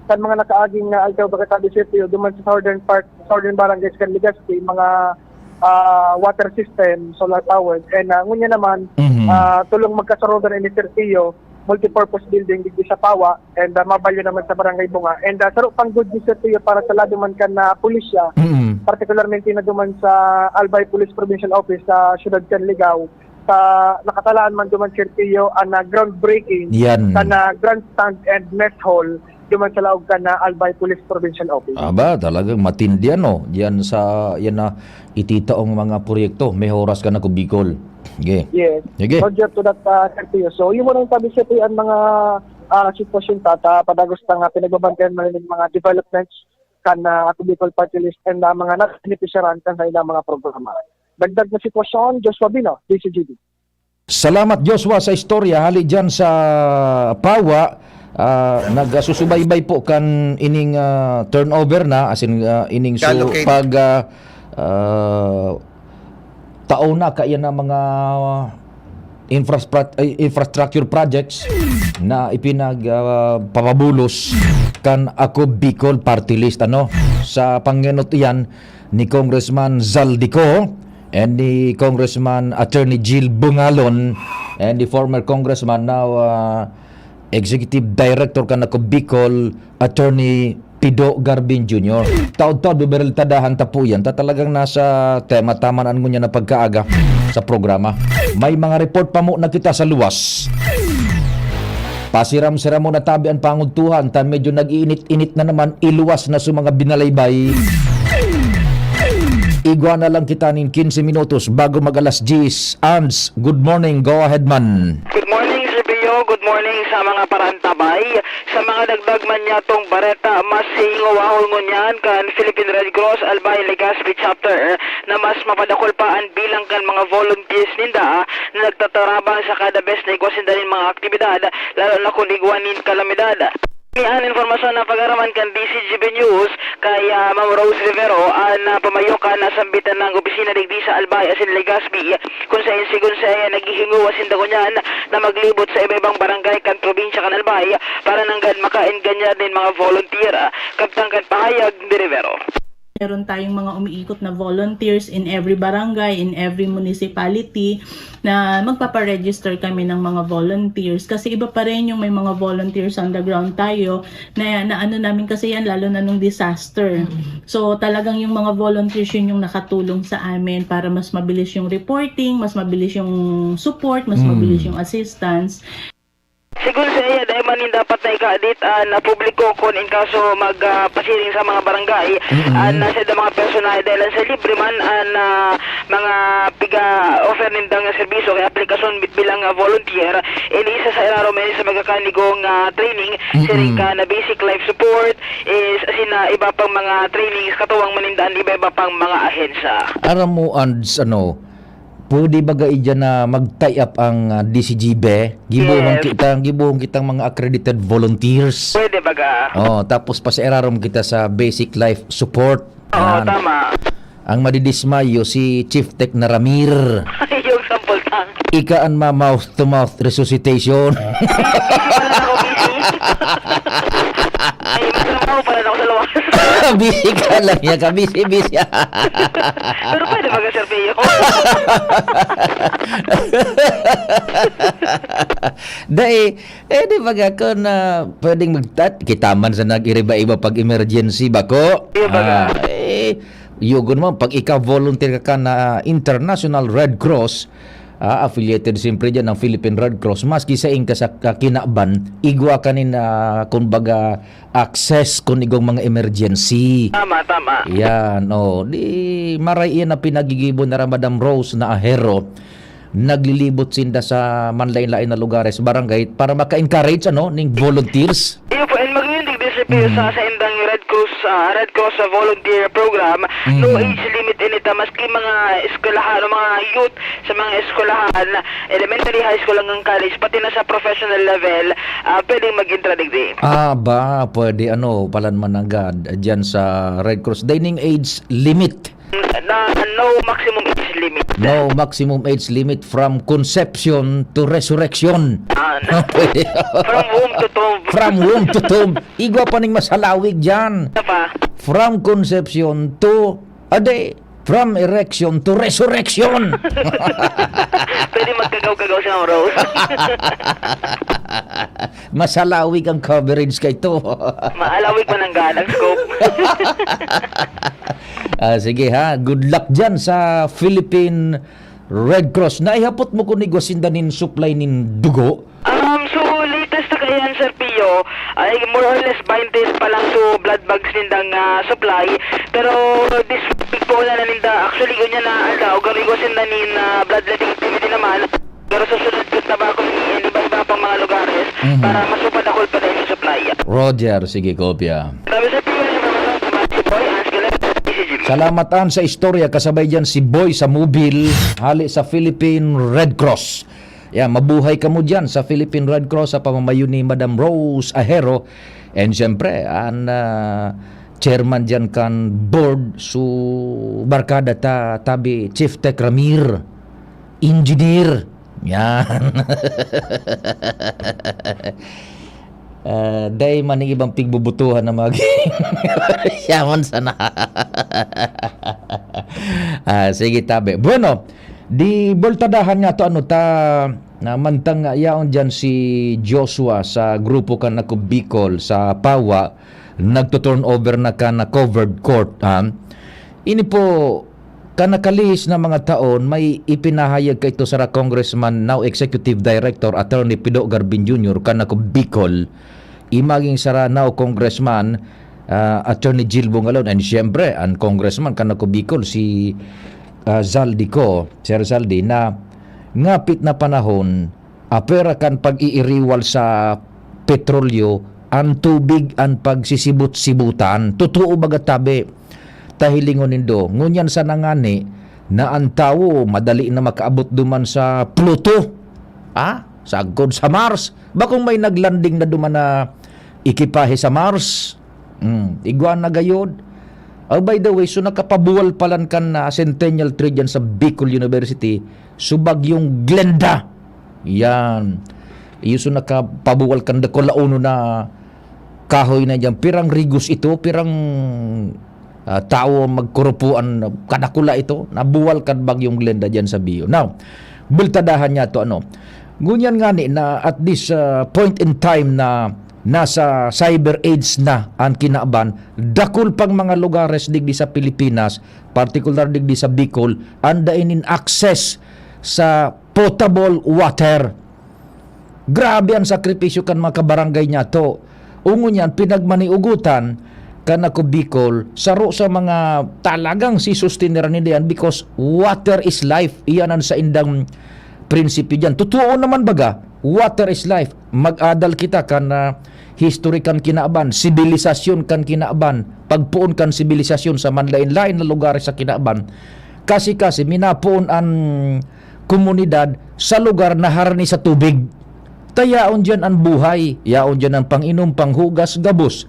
kan mga nakaaging, ah, alkaw, bakit sabi, sir, duman sa southern part, southern barangays kan Legazpi, mga, ah, water system, solar powered. And, ah, ngunyan naman, Mhm. ah, tulong magkasarugan ni Sir Teo, multipurpose building digdi sa Pawa, and, ah, mabalyo naman sa Barangay Bunga. And, ah, saro pang good news, Sir Teo, para sa lado man kan, ah, pulisya, Mhm. particularmente na duman sa Albay Police Provincial Office sa siyudad kan Ligao, sa nakatalaan man duman, Sir Teo, ang, ah, groundbreaking Yan. kan, ah, grandstand and mess hall duman sa laog kan, ah, Albay Police Provincial Office. Aba, talagang matindi, ano? Yan sa, yan na ititaong mga proyekto. May oras ka na, Ako Bicol. Sige. Yes. Sige. Roger to that, ah, Sir Teo. So, yun muna yung sabi, Sir Teo, ang mga, ah, sitwasyon ta, ta, padagos na nga pinagbabantayan mo rin yung mga developments kan, ah, Ako Bicol Party List and, ah, mga nabenepisyaran kan kanilang mga programa. Dagdag na sitwasyon, Joshua Bino, D C G B. Salamat, Joshua, sa istorya. Hali dyan sa Pawa, ah, nagsusubaybay po kan ining, ah, turnover na, as in, ah, ining su-, Galocate. pag, ah, ah, tao na, kaya na mga infraspra-, ay, infrastructure projects na ipinag, ah, papabulos kan Ako Bicol Party List, ano? Sa pangenot iyan ni Congressman Zaldy Co and ni Congressman Attorney Jil Bongalon and the former Congressman, now, ah, Executive Director kan Ako Bicol, Attorney Pido Garbin Junior. Taod-taod, bibiriltadahan ta po yan. Ta talagang nasa tema, tama na ngunyan na pagkaaga sa programa. May mga report pa mo na kita sa luwas. Pasiram-siram mo na tabi ang pangugtuhan, ta medyo nag-iinit-init na naman, iluwas na sa mga binalaybay. Igwa na lang kita nin quince minutos bago mag alas diyes. Ands, good morning. Go ahead man. Good morning, Sir Pio. Good morning sa mga parantabay. Sa mga dagdag man niyatong bareta, mas hingowahon ngunyan kan Philippine Red Cross Albay Legazpi Chapter na mas mapadakol pa an bilang kan mga volunteers ninda na nagtatarabang sa kada bes na igwa sinda nin mga aktibidad, lalo na kun igwa nin kalamidad. Ni an impormasyon na pag-araman kan D C G B News kay, ah, Ma'am Rose Rivero, an, ah, pamayo kan nasambitan na opisina digdi sa Albay asin Legazpi, kun saen sigon siya naghihingowa sinda ngunyan na maglibot sa iba-ibang barangay kan probinsya kan Albay para nanggad makaenganyar nin mga volunteer, ah, kabtang kan pahayag ni Rivero. Meron tayong mga umiikot na volunteers in every barangay, in every municipality, na magpapa-register kami ng mga volunteers. Kasi iba pa rin yung may mga volunteers on the ground tayo na, na ano namin kasi yan, lalo na nung disaster. Mm. So, talagang yung mga volunteers yun yung nakatulong sa amin para mas mabilis yung reporting, mas mabilis yung support, mas Mm. mabilis yung assistance. Sigon saiya, dai man nin dapat na ikadit an, ah, publiko kun in kaso mag, ah, pasiring sa mga barangay. Mm-mm. An, ah, saida mga personahe, dai lang sa libre man an, ah, mga piga-offer nindang serbisyo kaya aplikasyon bi-, bilang, ah, volunteer. Ini isa sa irarom ini sa magkakanigong, ah, training, Mm-mm. siring kan basic life support, is, asin na iba pang mga trainings, katuwang man ninda an iba-iba pang mga ahensya. Aram mo, Ands, ano, pwede baga iyan na mag-tie up ang, ah, D C G B? Gibohon Yes. kita, gibohon kitang mga accredited volunteers. Pwede baga. Oh, tapos pasiararom kita sa basic life support. Oo, Yan. tama. Ang madidismayo, si Chief Tech na Ramir. Yung sample tank. Ika an ma-mouth-to-mouth resuscitation. Wala na ako busy. Ay, may trabaho pala ako sa labas. Busy ka lang yan, ka-busy-busy. Pero pwede ba, Sir Pio? Dai, eh, di ba nga, kun, ah, pwedeng magtat-, kita man sa nag-iriba-iba pag emergency, bako? Di ba nga? Ah, eh, yugon mo, pag ika volunteer ka, ka na International Red Cross, ah, affiliated siyempre dyan ang Philippine Red Cross, maski sain ka sa kakinaban, igwa ka nin, ah, kumbaga, access kun igong mga emergency. Tama, tama. Yan, oh. Di, maray iyan na pinagigibo na Madam Rose na Ahero. Naglilibot sinda sa manlain-lain na lugares, barangay, para maka-encourage, ano, ning volunteers. Iyo po, and maguyong digdi, Sir Pio, Mm. sa, sa indang Red Cross, ah, Red Cross, ah, Volunteer Program, no Mm. age limit ini ta, maski mga eskwelahan o mga youth sa mga eskwelahan, elementary, high school hanggang college, pati na sa professional level, ah, pwedeng mag-entra digdi. Ah, ba, pwede, ano, palan man nanggad, dyan sa Red Cross. Dining age limit. Na, no maximum age limit. No maximum age limit from conception to resurrection. Ah, na. Pwede. From womb to tomb. From womb to tomb. Igwa pa ning masalawig dyan. Ano pa? From conception to, ade, from erection to resurrection. Pwede magkagaw-kagaw sa mga rose. Masalawig ang coverage kay to. Maalawig man ang ganang scope. Ah, sige ha, good luck dyan sa Philippine Red Cross. Naihapot mo kung igwa sinda nin supply nin dugo? Um, so, latest na kaiyan, Sir Pio, ay more or less twenty pa lang so blood bags nindang, ah, supply. Pero this week po na ninda, actually, ganyan na aldaw, garo igwa sinda nin, ah, bloodletting activity naman. Pero sa sunod po, tabako ni iba-iba pang mga lugares Mhm. para mas mapadakol pa din yung supply. Roger, sige, kopya. Sabi sa P M, salamat si Boy, Hans Galer, D C G B. Salamat, An, sa istorya. Kasabay dyan si Boy sa Mobil, hali sa Philippine Red Cross. Yan, mabuhay kamo dyan sa Philippine Red Cross sa pamamayo ni Madam Rose Ahero. And siyempre, an, ah, chairman dyan kan board, su barkada ta, tabi, Chief Tech Ramir. Engineer. Yan. Ah, dai man ning ibang pigbubutuhan na mag-, siya man sana. Ah, sige, tabi. Bueno, di bultadahan nga to, ano ta, na mantang yaon dyan si Joshua sa grupo kan Ako Bicol sa Pawa, nagto-turnover na kan covered court, ha? Ini po, kan nakalihis na mga taon, may ipinahayag kaito sara Congressman, now Executive Director, Attorney Pido Garbin Junior, kan Ako Bicol, i maging sara now Congressman, ah, Attorney Jill Bongalon, and siyempre, an Congressman kan Ako Bicol, si, ah, Zaldy Co, Sir Zaldy, na ngapit na panahon, apwera kan pag-iiriwal sa petrolyo, an tubig an pagsisibot-sibutan. Totoo baga, tabi? Ta hilingon nindo, ngunyan sana ngani na an tawo madali na makaabot duman sa Pluto, ha? Sagkod sa Mars. Bakong may naglanding na duman na Ekipahe sa Mars. Hmm, igwa na gayod. Oh, by the way, so nakapabuwal palan kan, ah, Centennial Tree dyan sa Bicol University, so bagyong Glenda. Yan. Iyo so nakapabuwal kan dakula uno na kahoy na dyan. Pirang rigos ito, pirang, ah, tawo magkurupuan, kadakula ito. Nabuwal kan bagyong Glenda dyan sa Bio. Now, bultadahan niya to, ano. Ngunyan ngani na at this, ah, point in time na nasa cyber age na an kinaban, dakul pang mga lugares digdi sa Pilipinas, partikular digdi sa Bicol, an dai nin access sa potable water. Grabe an sakripisyo kan mga kabarangay niyato. Ngunyan, pinagmaniugutan kan Ako Bicol, saro sa mga talagang sisustiniran ninda yan because water is life. Iyan an saindang prinsipyo diyan. Totoo naman baga, water is life. Mag-adal kita kan, ah, history kan kinaban, sibilisasyon kan kinaban, pagpoon kan sibilisasyon sa manlaen-laen na lugares sa kinaban. Kasi-kasi, minapoon an komunidad sa lugar na harani sa tubig. Ta yaon diyan an buhay, yaon diyan an pang-inom, panghugas, gabos.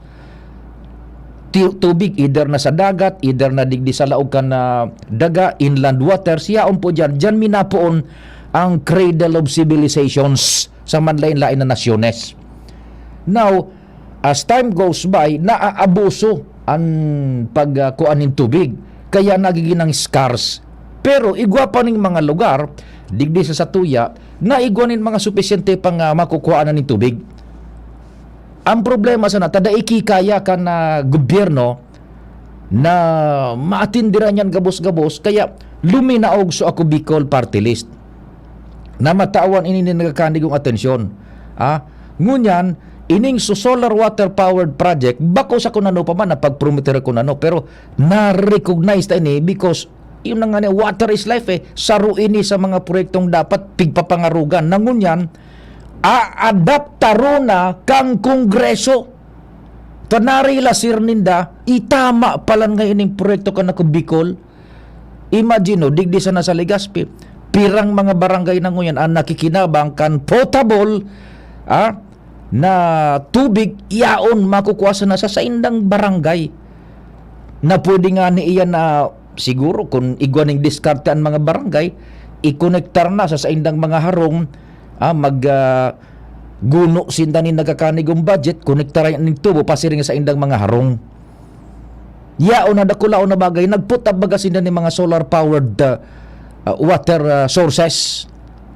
Ti-, tubig, either na sa dagat, either na digdi sa laog kan, ah, daga, inland waters, yaon po diyan. Diyan minapoon ang cradle of civilizations sa manlain-lain na nasyones. Now, as time goes by, naaabuso an pag, ah, kuan nin tubig. Kaya nagiging scarce. Pero igwa pa ning mga lugar, digdi sa satuya, na igwa nin mga supisyente pang, ah, makukuhaan nin tubig. Ang problema sana, ta dai ki kaya kan, ah, gobyerno na maatindiran yan gabos-gabos, kaya luminaog so Ako Bicol Party List na matawan ini nin nagkakanigong atensyon. Ah, ngunyan, ining so solar water powered project, bako sa kun ano pa man, napagprometer kun ano, pero na-recognize ta ini because yun na nga ni, water is life eh. Saro ini sa mga proyektong dapat pigpapangarugan. Na ngunyan, aadaptaro na kang Kongreso. Ta narilasir ninda, itama palan nga ining proyekto kan Ako Bicol. Imagine, no, digdi sana sa Legazpi, pirang mga barangay na ngunyan ang nakikinabang kan potable, ah, na tubig, yaon makukuha sana sa saindang barangay. Na pwede nga ni iyan na, siguro, kung igwa ning diskarte ang mga barangay, ikonektar na sa saindang mga harong, ah, mag, ah, guno sinda nin nagkakanigong budget, konektaran ning tubo, pasiring sa indang mga harong. Yaon na dakulaon na bagay, nagput up baga sinda nin mga solar powered, ah, ah, water, ah, sources.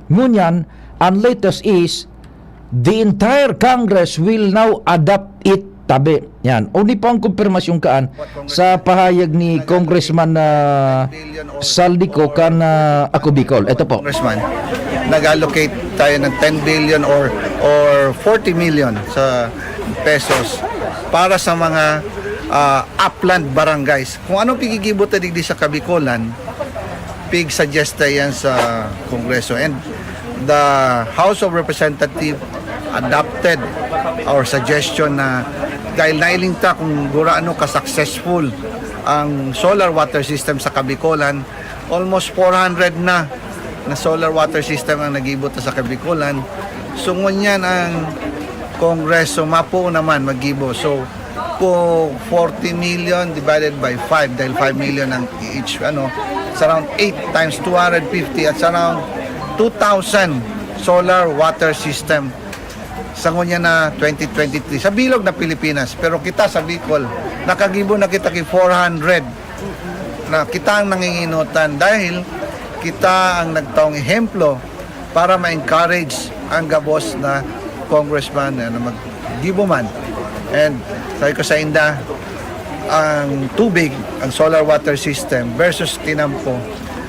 Ngunyan, ang latest is, the entire Congress will now adopt it, tabi. Yan. Uni pa ang kumpirmasyon kaan sa pahayag ni Congressman, ah, Saldico kan, ah, Ako Bicol. Ito po. Congressman, nag-allocate tayo ng ten billion or, or forty million sa pesos para sa mga, ah, upland barangays. Kung anong pigigibo ta digdi sa Kabicolan, pig-suggest ta yan sa Kongreso. And the House of Representatives adopted our suggestion na dahil nailing ta kung gurano ka-successful ang solar water system sa Kabicolan, almost four hundred na na solar water system ang nagibo ta sa Kabicolan. So, ngunyan ang Kongreso, mapuo naman magibo. So, kung forty million divided by five, dahil five million ang each, ano, it's around eight times two hundred fifty, at around two thousand solar water system sa ngunyan na twenty twenty-three. Sa bilog na Pilipinas, pero kita sa Bicol, nakagibo na kita ki four hundred na kita ang nanginginutan dahil kita ang nagtaong ehemplo para ma-encourage ang gabos na congressman na, na maggibo man. And sabi ko sa inda, ang tubig, ang solar water system versus tinampo,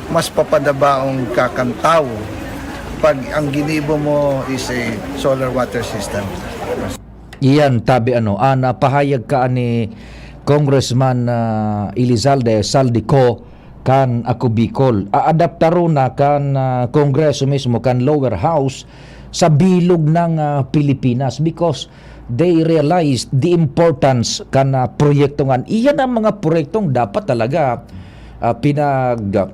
mas papadabaong kakantaw pag ang ginibo mo is a solar water system. Iyan, tabi ano, ah, napahayag ka ni Congressman, ah, Elizalde Saldico kan Ako Bicol. Aadaptaro na kan, ah, Kongreso mismo, kan lower house, sa bilog ng, ah, Pilipinas because they realize the importance kan, ah, proyekto ngan. Iyan ang mga proyektong dapat talaga, ah, pinag-,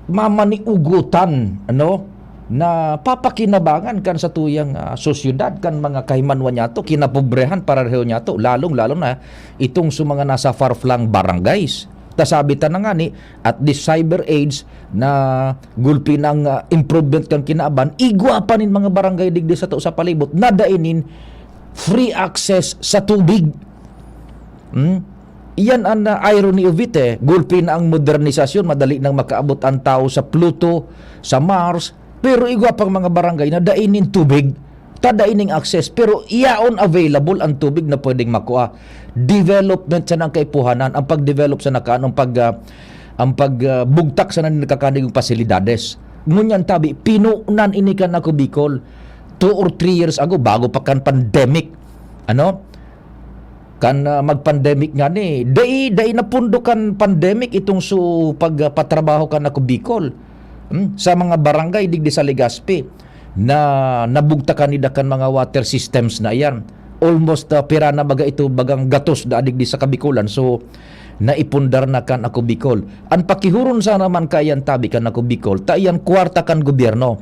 mamaniugutan, ano? napapakinabangan kan satuyang, ah, sosyedad, kan mga kahimanwa niyato, kinapobrehan pareho niyato, lalong-lalo na itong sa mga nasa far-flung barangays. Ta sabi ta na ngani, at this cyber age, nagulpi na ang, ah, improvement kan kinaban, igwa pa nin mga barangay digdi sato sa palibot na dai nin free access sa tubig. Hmm? Iyan an, ah, irony of it, eh. Gulpi na ang modernisasyon, madali nang makaabot ang tao sa Pluto, sa Mars, pero igwa pang mga barangay na dai nin tubig, ta dai ning access, pero yaon available ang tubig na pwedeng makua. Development sa nang kaipuhanan, ang pag-develop sa nakaan, ang pag, ah, ang pag, ah, bugtak sa nang nagkakaning pasilidades. Ngunyan tabi, pinunan ini kan Ako Bicol two or three years ago, bago pa kan pandemic. Ano? Kan, ah, mag-pandemic ngani, dai, dai napundo kan pandemic itong su pagpatrabaho kan Ako Bicol, hmm, sa mga barangay digdi sa Legazpi na nabugtakan nida kan mga water systems na iyan. Almost, ah, pira na baga ito, bagang gatos da digdi sa Kabikolan. So, naipundar na kan Ako Bicol. An pakihuron sana man kaiyan tabi kan Ako Bicol, ta iyan kwarta kan gobyerno,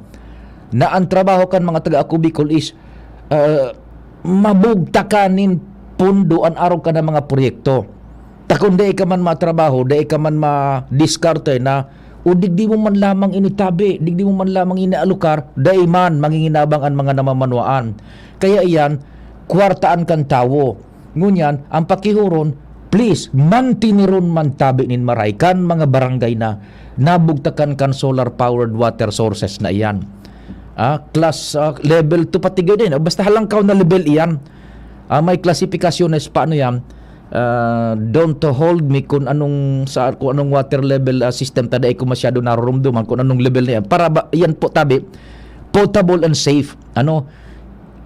na an trabaho kan mga taga Ako Bicol is, ah, mabugtakan nin pondo an arog kan mga proyekto. Ta kun dai ka man matrabaho, dai ka man madiskarte na, o digdi mo man lamang ini tabi, digdi mo man lamang ini alokar, dai man manginginabang an mga namamanwaan. Kaya iyan, kwartaan kan tawo. Ngunyan, ang pakihuron, please, mantiniron man tabi nin maray kan mga barangay na nabugtakan kan solar-powered water sources na iyan. Ah, class, ah, level two pati gayod din. Basta halangkaw na level iyan. Ah, may klasifikasyones pa, ano yan? Ah, don't hold me kung anong, sa, kung anong water level, ah, system, ta dai ko masyado narurumduman kung anong level na yan. Para ba, yan po, tabi, potable and safe. Ano?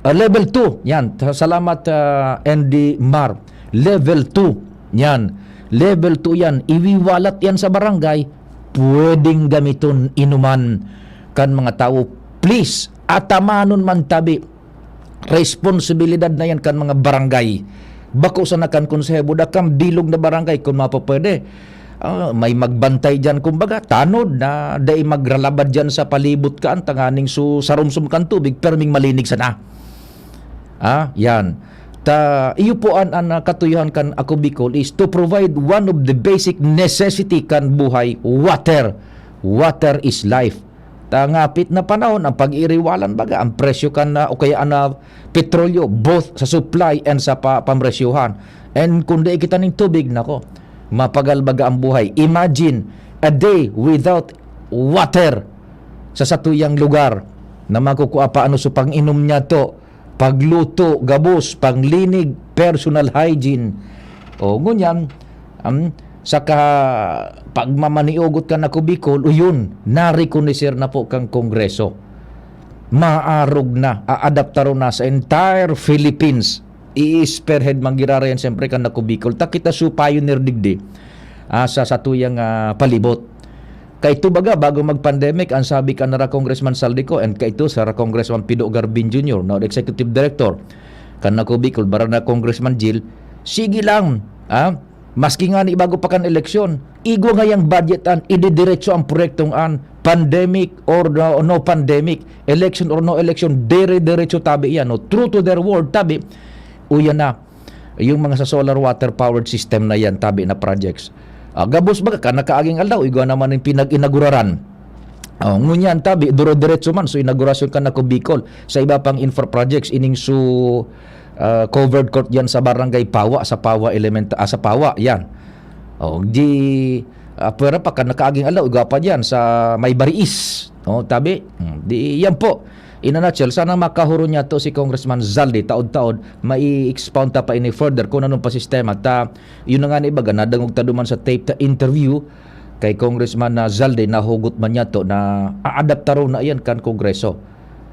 Ah, level two, yan. Sa-, salamat, ah, N D Mar. Level two, yan. Level two yan. Iwiwalat yan sa barangay. Pwedeng gamiton, inuman kan mga tao. Please, atamanon man tabi. Responsibilidad na yan kan mga barangay. Bako sana kan konseho, buda kan bilog na barangay, kung mapapwede. Ah, may magbantay diyan, kumbaga, tanod na dai magralabad diyan sa palibot kan, tanganing su-, sarumsom kan tubig, perming malinig sana. Ah, yan. Ta, iyo po an, an, ah, katuyohan kan Ako Bicol is to provide one of the basic necessity kan buhay, water. Water is life. Ta ngapit na panahon, ang pag-iiriwalan baga, ang presyo kan, ah, o kaya an, ah, petrolyo, both sa supply and sa pa-, pamresyohan. And kung di kita ning tubig, nako, mapagal baga ang buhay. Imagine, a day without water sa satuyang lugar na makukua pa ano sa pang-inom niyato, pagluto, gabos, panglinig, personal hygiene. O, ngunyan, um, sa ka-, pagmamaniogot kan Ako Bicol, o yun, narekonoser na po kang Kongreso. Maarog na, aadaptaron na sa entire Philippines. I-spearhead man giraray yan, siyempre, kan Ako Bicol. Ta kita su pioneer digdi, ah, sa satuyang, ah, palibot. Kaito baga, bago mag-pandemic, ang sabi kan nara Congressman Zaldy Co and kaito sara Congressman Pido Garbin Junior, now executive director kan Ako Bicol, barang na Congressman Jil, sige lang, ah, maski ngani bago pa kan eleksyon, igwa ngayang budget an, ididiretso ang proyektong an, pandemic or no, no pandemic, election or no election, dire-diretso tabi yan, no? True to their word, tabi, uyan na, yung mga sa solar water powered system na yan, tabi na projects. Ah, gabos baga kan nakaaging aldaw, igwa naman yung pinag-inaguraran. Oh, ngunyan, tabi, duro-diretso man, so inaugurasyon kan Ako Bicol, sa iba pang infra projects, ining su, ah, covered court yan sa Barangay Pawa, sa Pawa Elementa-, ah, sa Pawa, yan. Oh, di, ah, pwera pa kan nakaaging aldaw, igwa pa diyan sa may Bariis. Oh, tabi, hmm, di, yan po. In a nutshell, sana makahuron niya to si Congressman Zaldy, taod-taod, mai-expound ta pa ini further kung anong pa sistema. Ta, yun na nga ni baga, nadangog ta duman sa tape ta interview kay Congressman na Zaldy, nahugot man niya to na aadaptaron na iyan kan Kongreso.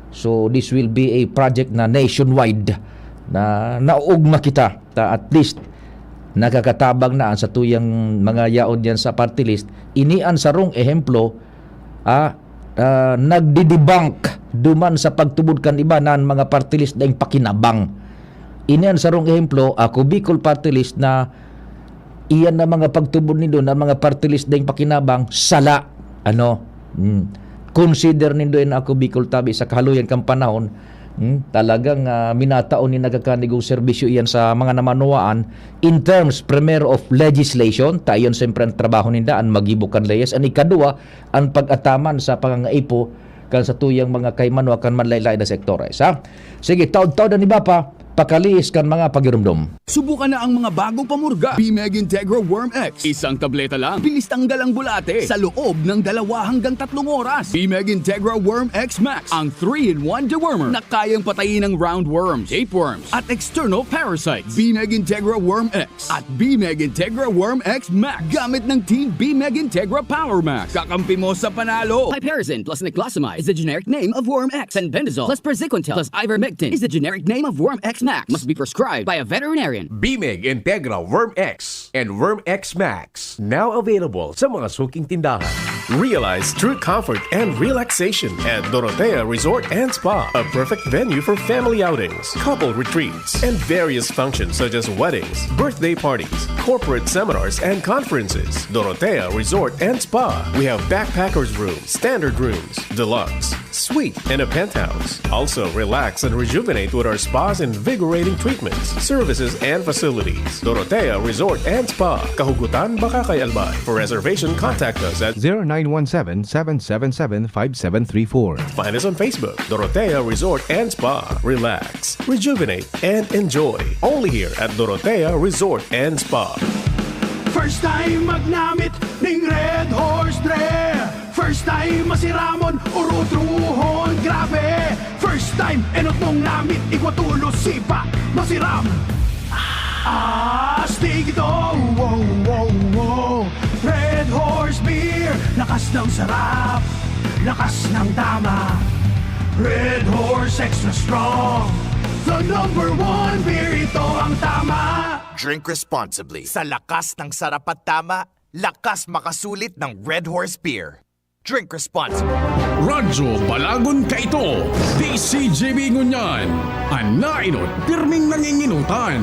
So, this will be a project na nationwide na nauugma kita. Ta, at least, nakakatabang na ang satuyang mga yaon diyan sa party list. Ini ang sarong ehemplo, ah, ah, nagdi-debunk duman sa pagtubod kan iba na ang mga party list daing pakinabang. Ini ang sarong ehemplo, Ako Bicol Party List, na iyan na mga pagtubod nindo na mga party list daing pakinabang, sala. Ano? Hmm. consider nindo yan, Ako Bicol Tabi, sa kahaluyan kan panahon, hmm, talagang, ah, minatao ni nagkakanigong serbisyo iyan sa mga namanuwaan in terms, primero, of legislation, ta iyon siyempre ang trabaho ninda, an maggibo kan leyes, an ikaduwa, an pag-ataman sa pangangaipo kan satuyang mga kaimanuwa kan manlaen-laen na sektores, ha? Sige, taod-taod an iba pa, pakalihis kan mga pagirumdom. Subukan na ang mga bagong pamurga. Bimeg Integra Worm X. Isang tableta lang. Bilis tanggal ang bulate sa loob ng dalawa hanggang tatlong oras. Bimeg Integra Worm X Max, ang three-in-one dewormer na kayang patayin ang roundworms, tapeworms, at external parasites. Bimeg Integra Worm X at Bimeg Integra Worm X Max. Gamit ng Team Bimeg Integra Power Max. Kakampi mo sa panalo. Piperazine plus niclosamide is the generic name of Worm X. Fenbendazole plus praziquantel plus ivermectin is the generic name of Worm X Max. Must be prescribed by a veterinarian. Bimeg Integra Worm X and Worm X Max. Now available sa mga suking tindahan. Realize true comfort and relaxation at Dorotea Resort and Spa, a perfect venue for family outings, couple retreats, and various functions such as weddings, birthday parties, corporate seminars, and conferences. Dorotea Resort and Spa. We have backpackers room, standard rooms, deluxe, suite, and a penthouse. Also, relax and rejuvenate with our spa's invigorating treatments, services, and facilities. Dorotea Resort and Spa, Kahugutan, Bacacay, Albay. For reservation, contact us at zero nine one seven, seven seven seven, five seven three four. Find us on Facebook, Dorotea Resort and Spa. Relax, rejuvenate, and enjoy. Only here at Dorotea Resort and Spa. First time magnamit ning Red Horse Dre. First time masiramon, urutrohon, grabe. First time, enot mong namit, igwa tulos, sipa, masiram. Astig ito, wow, wow, wow. Red Horse Beer, lakas ng sarap, lakas ng tama. Red Horse Extra Strong, the number one beer, ito ang tama. Drink responsibly. Sa lakas ng sarap at tama, lakas makasulit ng Red Horse Beer. Drink responsibly. Radyo Balagon kaito, D C G B ngunyan. An naenot, pirming nangingenotan.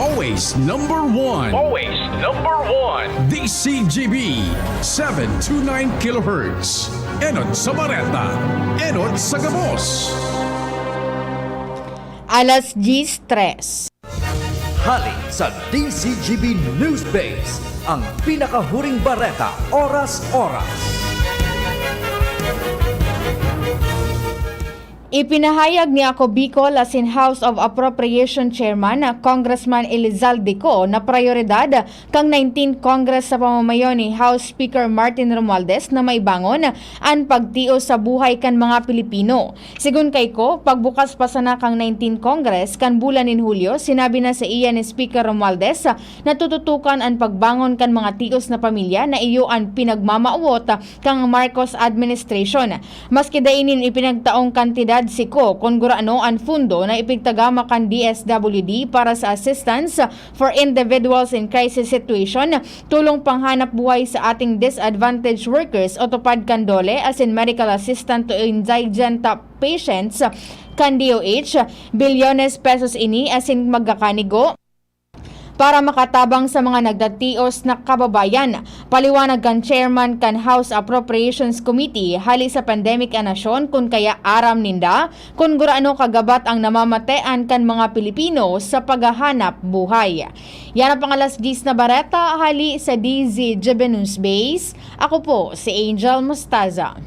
Always number one. Always number one. D C G B, seven two nine kilohertz. Enot sa bareta, enot sa gabos. Alas diyes tres. Hali sa D C G B News Base, ang pinakahuring bareta, oras-oras. Ipinahayag ni Ako Bicol asin House of Appropriation Chairman na Congressman Elizalde Co na prayoridad kan nineteenth Congress sa pamamayo ni House Speaker Martin Romualdez na maibangon an pagtios sa buhay kan mga Pilipino. Sigon kay Co, pagbukas pa sana kan nineteenth Congress kan bulan nin Hulyo, sinabi na saiya ni Speaker Romualdez na tututukan an pagbangon kan mga tios na pamilya na iyo an pinagmamawot kan Marcos administration. Maski dai nin ipinagtaong kantidad si Co kun gurano an pundo na ipigtagama kan D S W D para sa assistance for individuals in crisis situation, tulong panghanap buhay sa ating disadvantaged workers o tupad kan DOLE asin medical assistance to indigent patients kan D O H, bilyones pesos ini asin magkakanigo para makatabang sa mga nagdatios na kababayan. Paliwanag kan chairman kan House Appropriations Committee, hali sa pandemic an nasyon, kun kaya aram ninda kun gurano kagabat ang namamatean kan mga Pilipino sa paghahanap buhay. Yan ang pang-alas diyes na bareta, hali sa D Z G B News Base. Ako po si Angel Mostaza.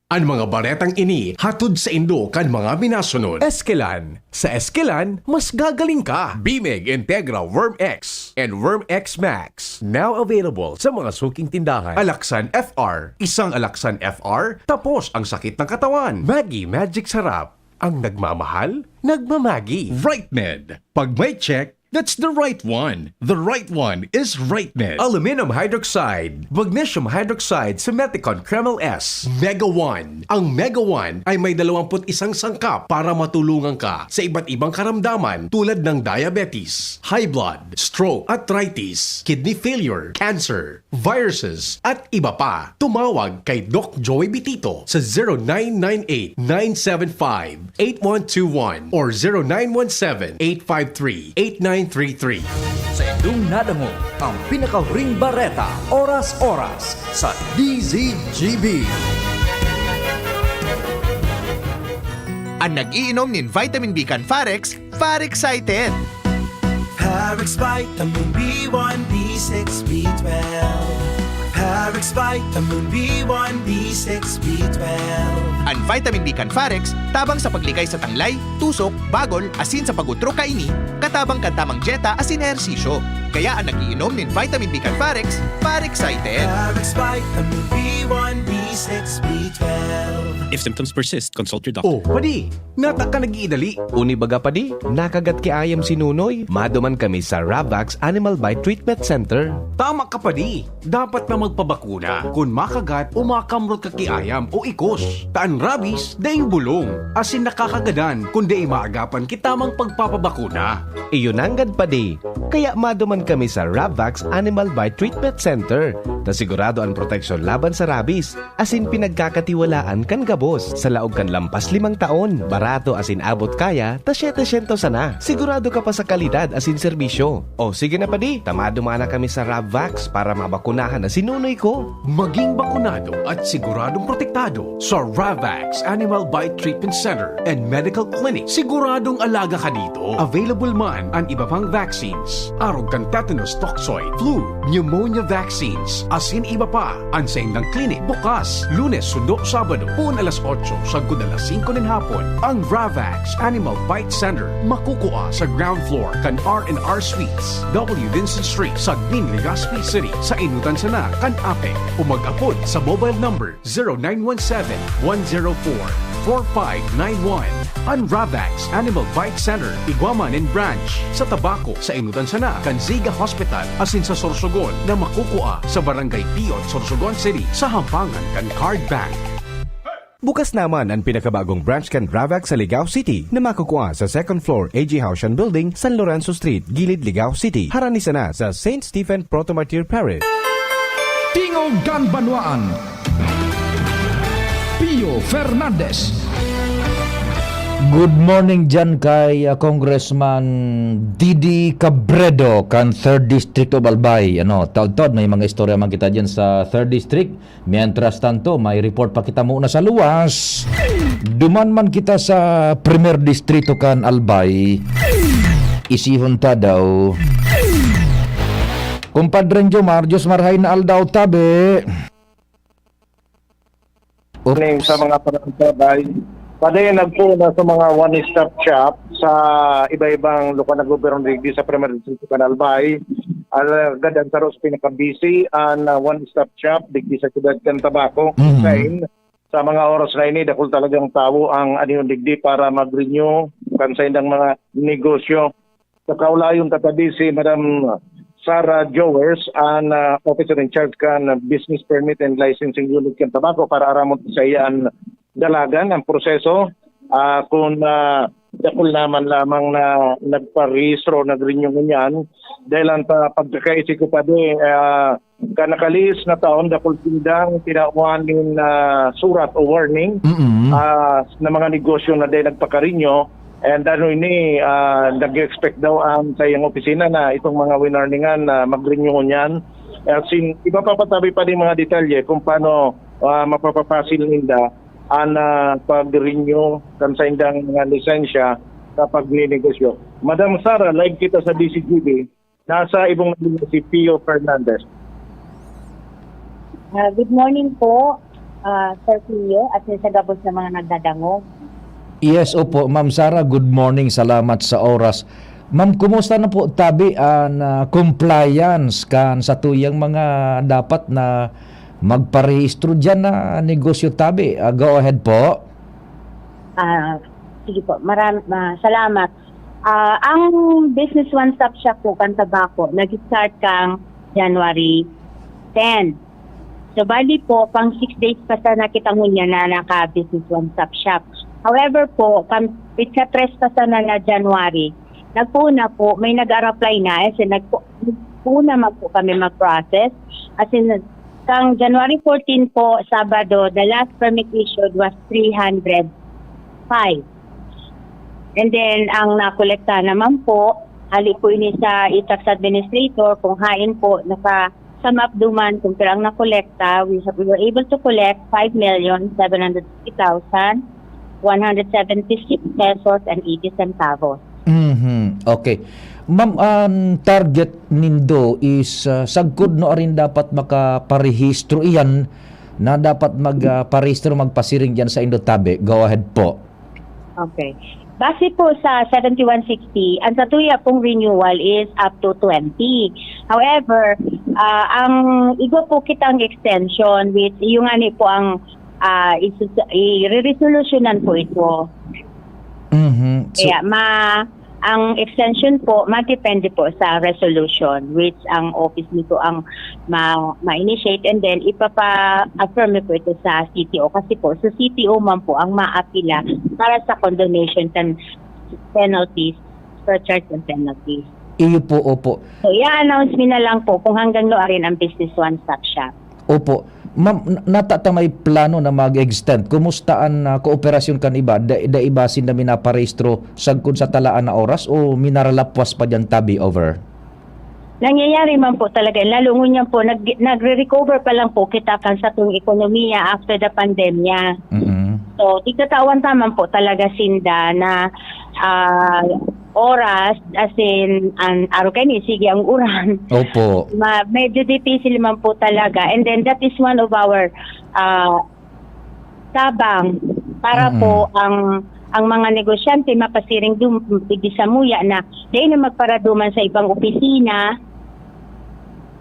An mga baretang ini hatod saindo kan mga minasunod. Eskelan. Sa Eskelan, mas gagaling ka. Bimeg Integra Worm X and Worm X Max. Now available sa mga suking tindahan. Alaxan F R. Isang Alaxan F R, tapos ang sakit ng katawan. Maggi Magic Sarap. Ang nagmamahal, nagmamagi. Rightmed. Pag may check, that's the right one. The right one is Rightmed. Aluminum hydroxide, magnesium hydroxide, Simethicone Kremel S. Mega One. Ang Mega One ay may dalawampu't isang sangkap para matulungan ka sa iba't ibang karamdaman tulad ng diabetes, high blood, stroke, arthritis, kidney failure, cancer, viruses, at iba pa. Tumawag kay Doc Joey Bitito sa zero nine nine eight, nine seven five, eight one two one or zero nine one seven, eight five three, eight nine three three. Sa indong nadangog ang pinakahuring bareta, oras-oras sa D Z G B. An nag-iinom nin vitamin B kan Farex, Farexcited! Parex Vitamin B one, B six, B twelve. Parex Vitamin B one, B six, B twelve. An vitamin B kan Farex tabang sa pagligay sa tanglay, tusok, bagol, asin sa pag-utro kaini, katabang kan tamang dieta asin ehersisyo. Kaya an nag-iinom nin vitamin B kan Farex, Farexcited! Parex Vitamin B one, B six, B twelve. If symptoms persist, consult your doctor. Oh, padi, nata ka nag-iidali. Uni baga padi, nakagat ki ayam si Nunoy. Maduman kami sa Ravax Animal Bite Treatment Center. Tama ka padi, dapat na magpabakuna kun makagat o makamrot ka ki ayam o ikos. Ta an rabies, daing bulong, asin nakakagadan kun dai maagapan ki tamang pagpapabakuna. Iyo nanggad padi, kaya maduman kami sa Ravax Animal Bite Treatment Center, ta sigurado an proteksyon laban sa rabies. Asin pinagkakatiwalaan kan gabos. Sa laog kan lampas limang taon, barato asin abot kaya ta setecientos sana. Sigurado ka pa sa kalidad asin serbisyo. O sige na padi, ta maduman na kami sa Ravvax para mabakunahan na si Nunoy ko. Maging bakunado at siguradong protektado sa Ravax Animal Bite Treatment Center and Medical Clinic. Siguradong alaga ka dito. Available man an iba pang vaccines, arog kan tetanus toxoid, flu, pneumonia vaccines, asin iba pa. An saindang klinik bukas, Lunes sundo Sabado, poon alas otso sagkod alas singko nin hapon. Ang Ravax Animal Bite Center makukua sa ground floor kan R and R Suites, W Vincent Street, Sagmin, Legazpi City, sa enotan sana kan APEC, o mag-apod sa mobile number zero nine one seven, one zero four, four five nine one. An Ravax Animal Bite Center, igwa man nin branch sa Tabaco, sa enotan sana kan Ziga Hospital, asin sa Sorsogon na makukua sa Barangay Piot, Sorsogon City, sa hampangan kan Card Bank. Bukas naman an pinakabagong branch kan Ravax sa Ligao City na makukua sa second floor A G Haushan Building, San Lorenzo Street, Gilid, Ligao City, harani sana sa Saint Stephen Proto-Martyr Parish. Tingog kan banwaan. Pio Fernandez. Good morning dyan kay ah, Congressman Didi Cabredo kan third District of Albay. Ano, taod-taod may mga istorya man kita dyan sa third District. Mientras tanto, may report pa kita muna sa luwas. Duman man kita sa primer distrito kan Albay. Isihon ta daw. Kumpadre Jomar, Diyos marhay na aldaw tabi. Morning sa mga panagtabay. Padi, nagpoon na sa mga one-stop shop sa iba-ibang lokal na gobyerno digdi sa Primer Distrito kan Albay. Alagad an saro sa pinaka-busy an ah, one-stop shop digdi sa siyudad kan Tabaco. Mhm. Kain, sa mga oras na ini, dakul talagang tawo ang anion digdi para mag-renew kan saindang mga negosyo. Sa kaulayon, tatabi si Madam Sarah Jowers, an ah, officer in charge kan Business Permit and Licensing Unit kan Tabaco, para aramon sa iya an dalagan, ang proseso. Ah, kung ah, dakul naman lamang na nagparehistro, nag-renew ngunyan, dahil ang pa, pagkakaisi ko pa di, ah, kan nakalihis na taon, dakul sindang tinawan nin ah, surat o warning Mm-mm. ah, na mga negosyo na dahil nagpaka-renew. And ano ini, ah, nag-expect daw ang sa iyang opisina na itong mga winarningan na mag-renew niyan. As in, iba pa patabi pa din mga detalye kung paano ah, mapapapasil ninda ang ah, pag-renew kan saindang mga lisensya sa pagninegosyo. Madam Sara, live kita sa D C G B. Nasa ibong na si Pio Fernandez. Ah, good morning po, ah, Sir Pio, at sa gabos na mga nagdadangog. Yes, opo. Ma'am Sara, good morning. Salamat sa oras. Ma'am, kumusta na po tabi an ah, compliance kan sa tuyang mga dapat na magparehistro diyan na negosyo tabi? Ah, go ahead po. Ah, sige po, maram, ah, salamat. Ah, ang Business One Stop Shop po kan Tabaco, nag-start kang January ten. So, bali po, pang six days pa sana kita ngunyan na naka-Business One Stop Shop. However po, kan petsa tres pa sana na January, nagpuon na po, may nag-a-reply na, as in, nagpu-, nagpuon na man po kami mag-process. As in, kang January fourteen po, Sabado, the last permit issued was three hundred five. And then, ang nakolekta naman po, hali po ini sa e-tax administrator, kung hain po, naka-sum up duman kung pira ang nakolekta, we, have, we were able to collect five million seven hundred fifty thousand. one hundred seventy-six pesos and eighty centavos. Mhm. Okay. Ma'am, ang target nindo is, ah, sagkod no arin dapat makaparehistro iyan na dapat mag, ah, parehistro, magpasiring diyan sa indo tabi. Go ahead po. Okay. Base po sa seventy-one sixty, ang satuya pong renewal is up to twenty. However, ah, ang igwa po kitang extension, which yung nga ni po ang ah, isus- i-resolutionan po ito. Mhm. So, Kaya ma ang extension po madepende po sa resolution, which ang office nito ang ma- ma-initiate, and then ipapa-affirm po ito sa C T O, kasi po sa C T O man po ang maapila para sa condonation and penalties, surcharge and penalties. iyo po, opo. So, i-announce mi na lang po kung hanggang no arin ang Business One Stop Shop. Opo. Ma'am, n- nata ta may plano na mag-extend. Kumusta an, ah, kooperasyon kan iba? Da, da iba sinda minaparehistro sagkod sa talaan na oras o minaralapwas pa diyan tabi over? Nangyayari man po talaga, lalo ngunyan po, nag, nagre-recover pa lang po kita kan satong ekonomiya after the pandemya. Mm. So, tigtatawan ta man po talaga sinda na ah, oras, as in, ang araw kayo ni, sige ang uran. Opo. Ma, medyo difícil man po talaga. And then, that is one of our ah, tabang para Mm. po ang ang mga negosyante mapasiring dum, digdi samuya na dahil na magparaduman sa ibang opisina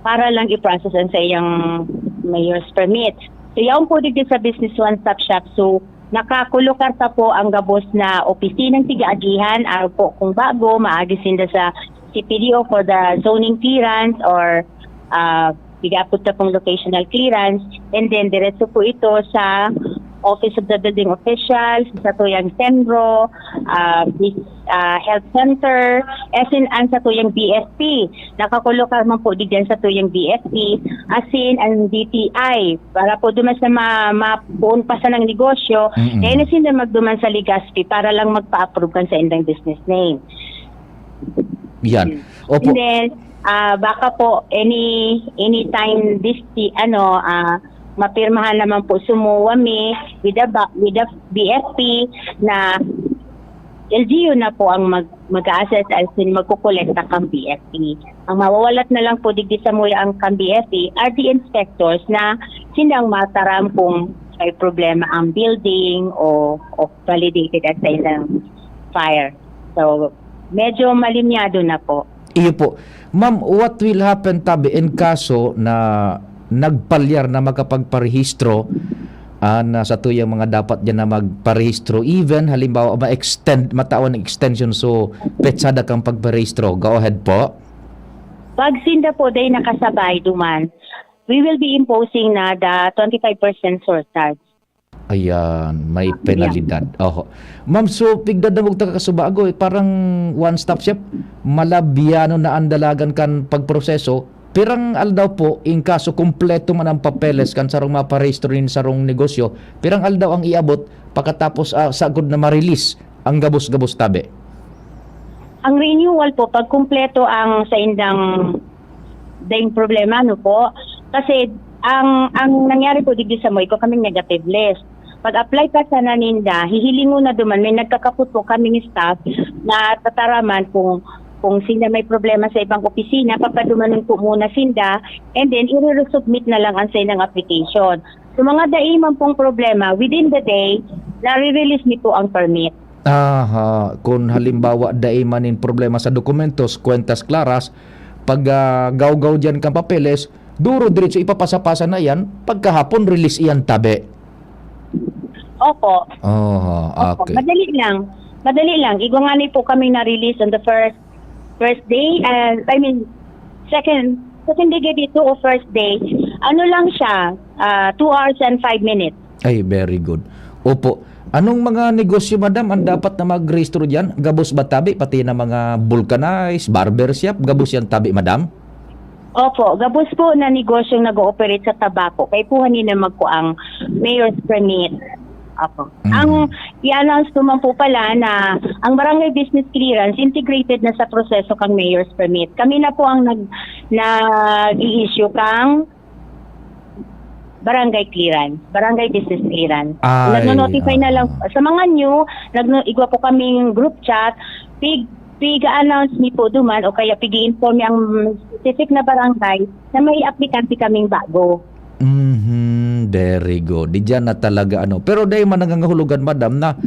para lang i-process ang sa iyang mayor's permit. So, yaon po digdi sa Business One Stop Shop. So, nakakulokar ta po ang gabos na opisinang tig-aagihan. Araw po kung bago, maagi sinda sa C P D O for the zoning clearance or ah, tig-aapod ta pong locational clearance. And then, diretso po ito sa Office of the Building Officials, sa tuyang Senro, ah, bis- ah, Health Center, as in, ang sa tuyang B F P. Nakakulokar man po digyan sa tuyang B F P, as in, ang D T I. Para po duman sa ma, mapuon pa sa ng negosyo, Mm-mm. Kaya na sila magduman sa Legazpi para lang magpa-approve kan sa indang business name. Yan. Opo. And then, ah, baka po, any, anytime this, ano, ah, mapirmahan naman po, sumuwa mi with the, ba- with the B F P na L G U na po ang mag, mag-a-assess as in magkukolekta kang B F P. Ang mawawalat na lang po digdi samuya ang kang B F P are the inspectors na silang mataram kung may problema ang building o, o validated as sa isang fire. So, medyo malimyado na po. Iyo po. Ma'am, what will happen tabi in kaso na nagpalyar na makapagparehistro, ah, na sa tuyang mga dapat diyan na magparehistro, even halimbawa ma-extend, matawan ng extension, so petsada kang pagparehistro. Go ahead po. Pag sinda po day nakasabay duman, we will be imposing na the twenty-five percent surcharge. Ayan, may Ah, penalidad. Oho. Ma'am, so pigdadangog ta kasubago, eh, parang one-stop shop, malabyanon na ang dalagan kan pagproseso. Pirang aldaw po, in kaso kumpleto man ang papeles kan sarong maparehistro nin sarong negosyo, pirang aldaw ang iabot pakatapos, ah, sagkod na ma-release ang gabos-gabos tabi? Ang renewal po, pag kumpleto ang sa indang daing problema, no po? Kasi ang ang nangyari po digdi sa Moy ko, kaming negative list. Pag-apply pa sana ninda, hihilingon na duman, may nagkakapot po kaming staff na tataraman kung kung sila may problema sa ibang opisina, papadumanon po muna sinda, and then i-resubmit na lang ang sa ilang application. So, mga daiman pong problema, within the day, nare-release ni po ang permit. Aha, kung halimbawa dai man nin problema sa dokumentos, kuwentas klaras, pag, ah, gawgaw diyan kan papeles, duro diretso ipapasa-pasa na iyan, pagkahapon release iyan tabi. Opo. Oh, Opo. okay. Madali lang. Madali lang. Igwa nga ni po kami na-release on the first first day. And, I mean, second, second day dito o first day. Ano lang siya, ah, two hours and five minutes. Ay, very good. Opo. Anong mga negosyo, madam, ang dapat na magrehistro diyan? Gabos ba tabi, pati na mga vulcanized, barber shop, gabos yan tabi, madam? Opo, gabos po na negosyong nag-ooperate sa tabako. Kay kuha ni na magko ang mayor's permit. Opo. Mm. Ang i-announce ko man po pala na ang barangay business clearance integrated na sa proseso kang mayor's permit. Kami na po ang nag nag-i-issue kang barangay clearance, barangay business clearance. Ay, Nagno-notify na lang ah. Sa mga new, nagno igwa po kaming group chat, pig piga-announce mi po duman o kaya pigi-inform mi ang specific na barangay na may aplikante kaming bago. Mhm, very good. Di dyan na talaga ano. Pero dahil man nangangahulugan, madam, na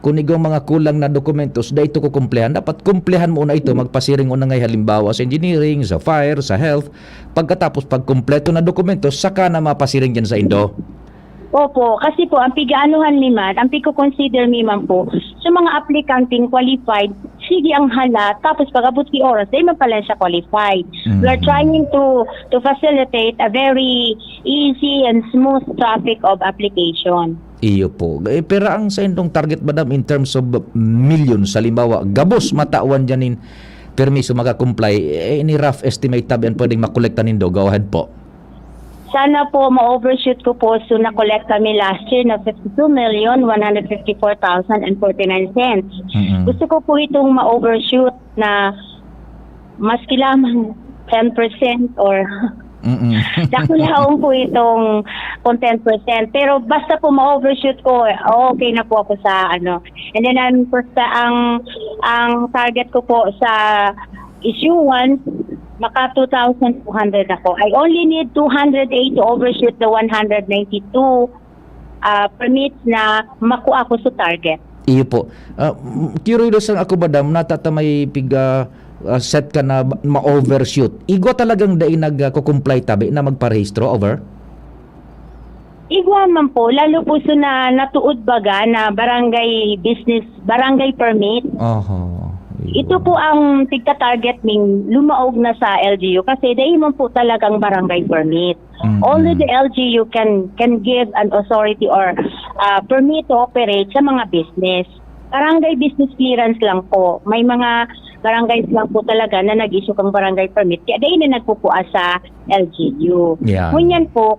kung igwang mga kulang na dokumentos, dahil ito kukumplehan, dapat kumplehan mo na ito, magpasiring una ngay halimbawa sa engineering, sa fire, sa health. Pagkatapos, pag kumpleto na dokumentos, saka na mapasiring dyan sa indo. Opo, kasi po, ang pig-aanuhan mi man, ang pigko-consider mi man po, sa mga aplikanteng qualified, sige ang hala, tapos pag-abot ki oras, dahil man pala siya qualified. We are Mhm. trying to to facilitate a very easy and smooth traffic of application. Iyo po. Eh, pero ang sa indong target, madam, in terms of millions, halimbawa, gabos matawan dyan in permiso maka-comply, eh, any rough estimate tabi ang pwedeng makolekta nindo? Go ahead po. Sana po ma-overshoot ko po. So, na-collect kami last year na fifty-two million one hundred fifty-four thousand and forty-nine cents. Mm-mm. Gusto ko po itong ma-overshoot na maski lamang ten percent or Mm-mm. dakulaon po itong kung ten percent. Pero basta po ma-overshoot ko, okay na po ako sa ano. And then ang, ang, ang target ko po sa issuance, maka two thousand two hundred ako. I only need two hundred eight to overshoot the one hundred ninety-two ah, permits na makua ko sa target. Iyo po. Ah, m- curious lang ako, madam, natata may piga ah, set ka na ba- ma-overshoot. Igwa talagang dai nagko-comply tabi na magparehistro over? Igwa man po, lalo po so na natuod baga na barangay business, barangay permit. Oho. Ito po ang tigta-target ning lumaog na sa L G U kasi dai man po talagang barangay permit. Mm-mm. Only the L G U can can give an authority or ah, permit to operate sa mga business. Barangay business clearance lang po. May mga barangays lang po talaga na nag-issue kang barangay permit. Kaya dai na nagpupua sa L G U. Yeah. Ngunyan po,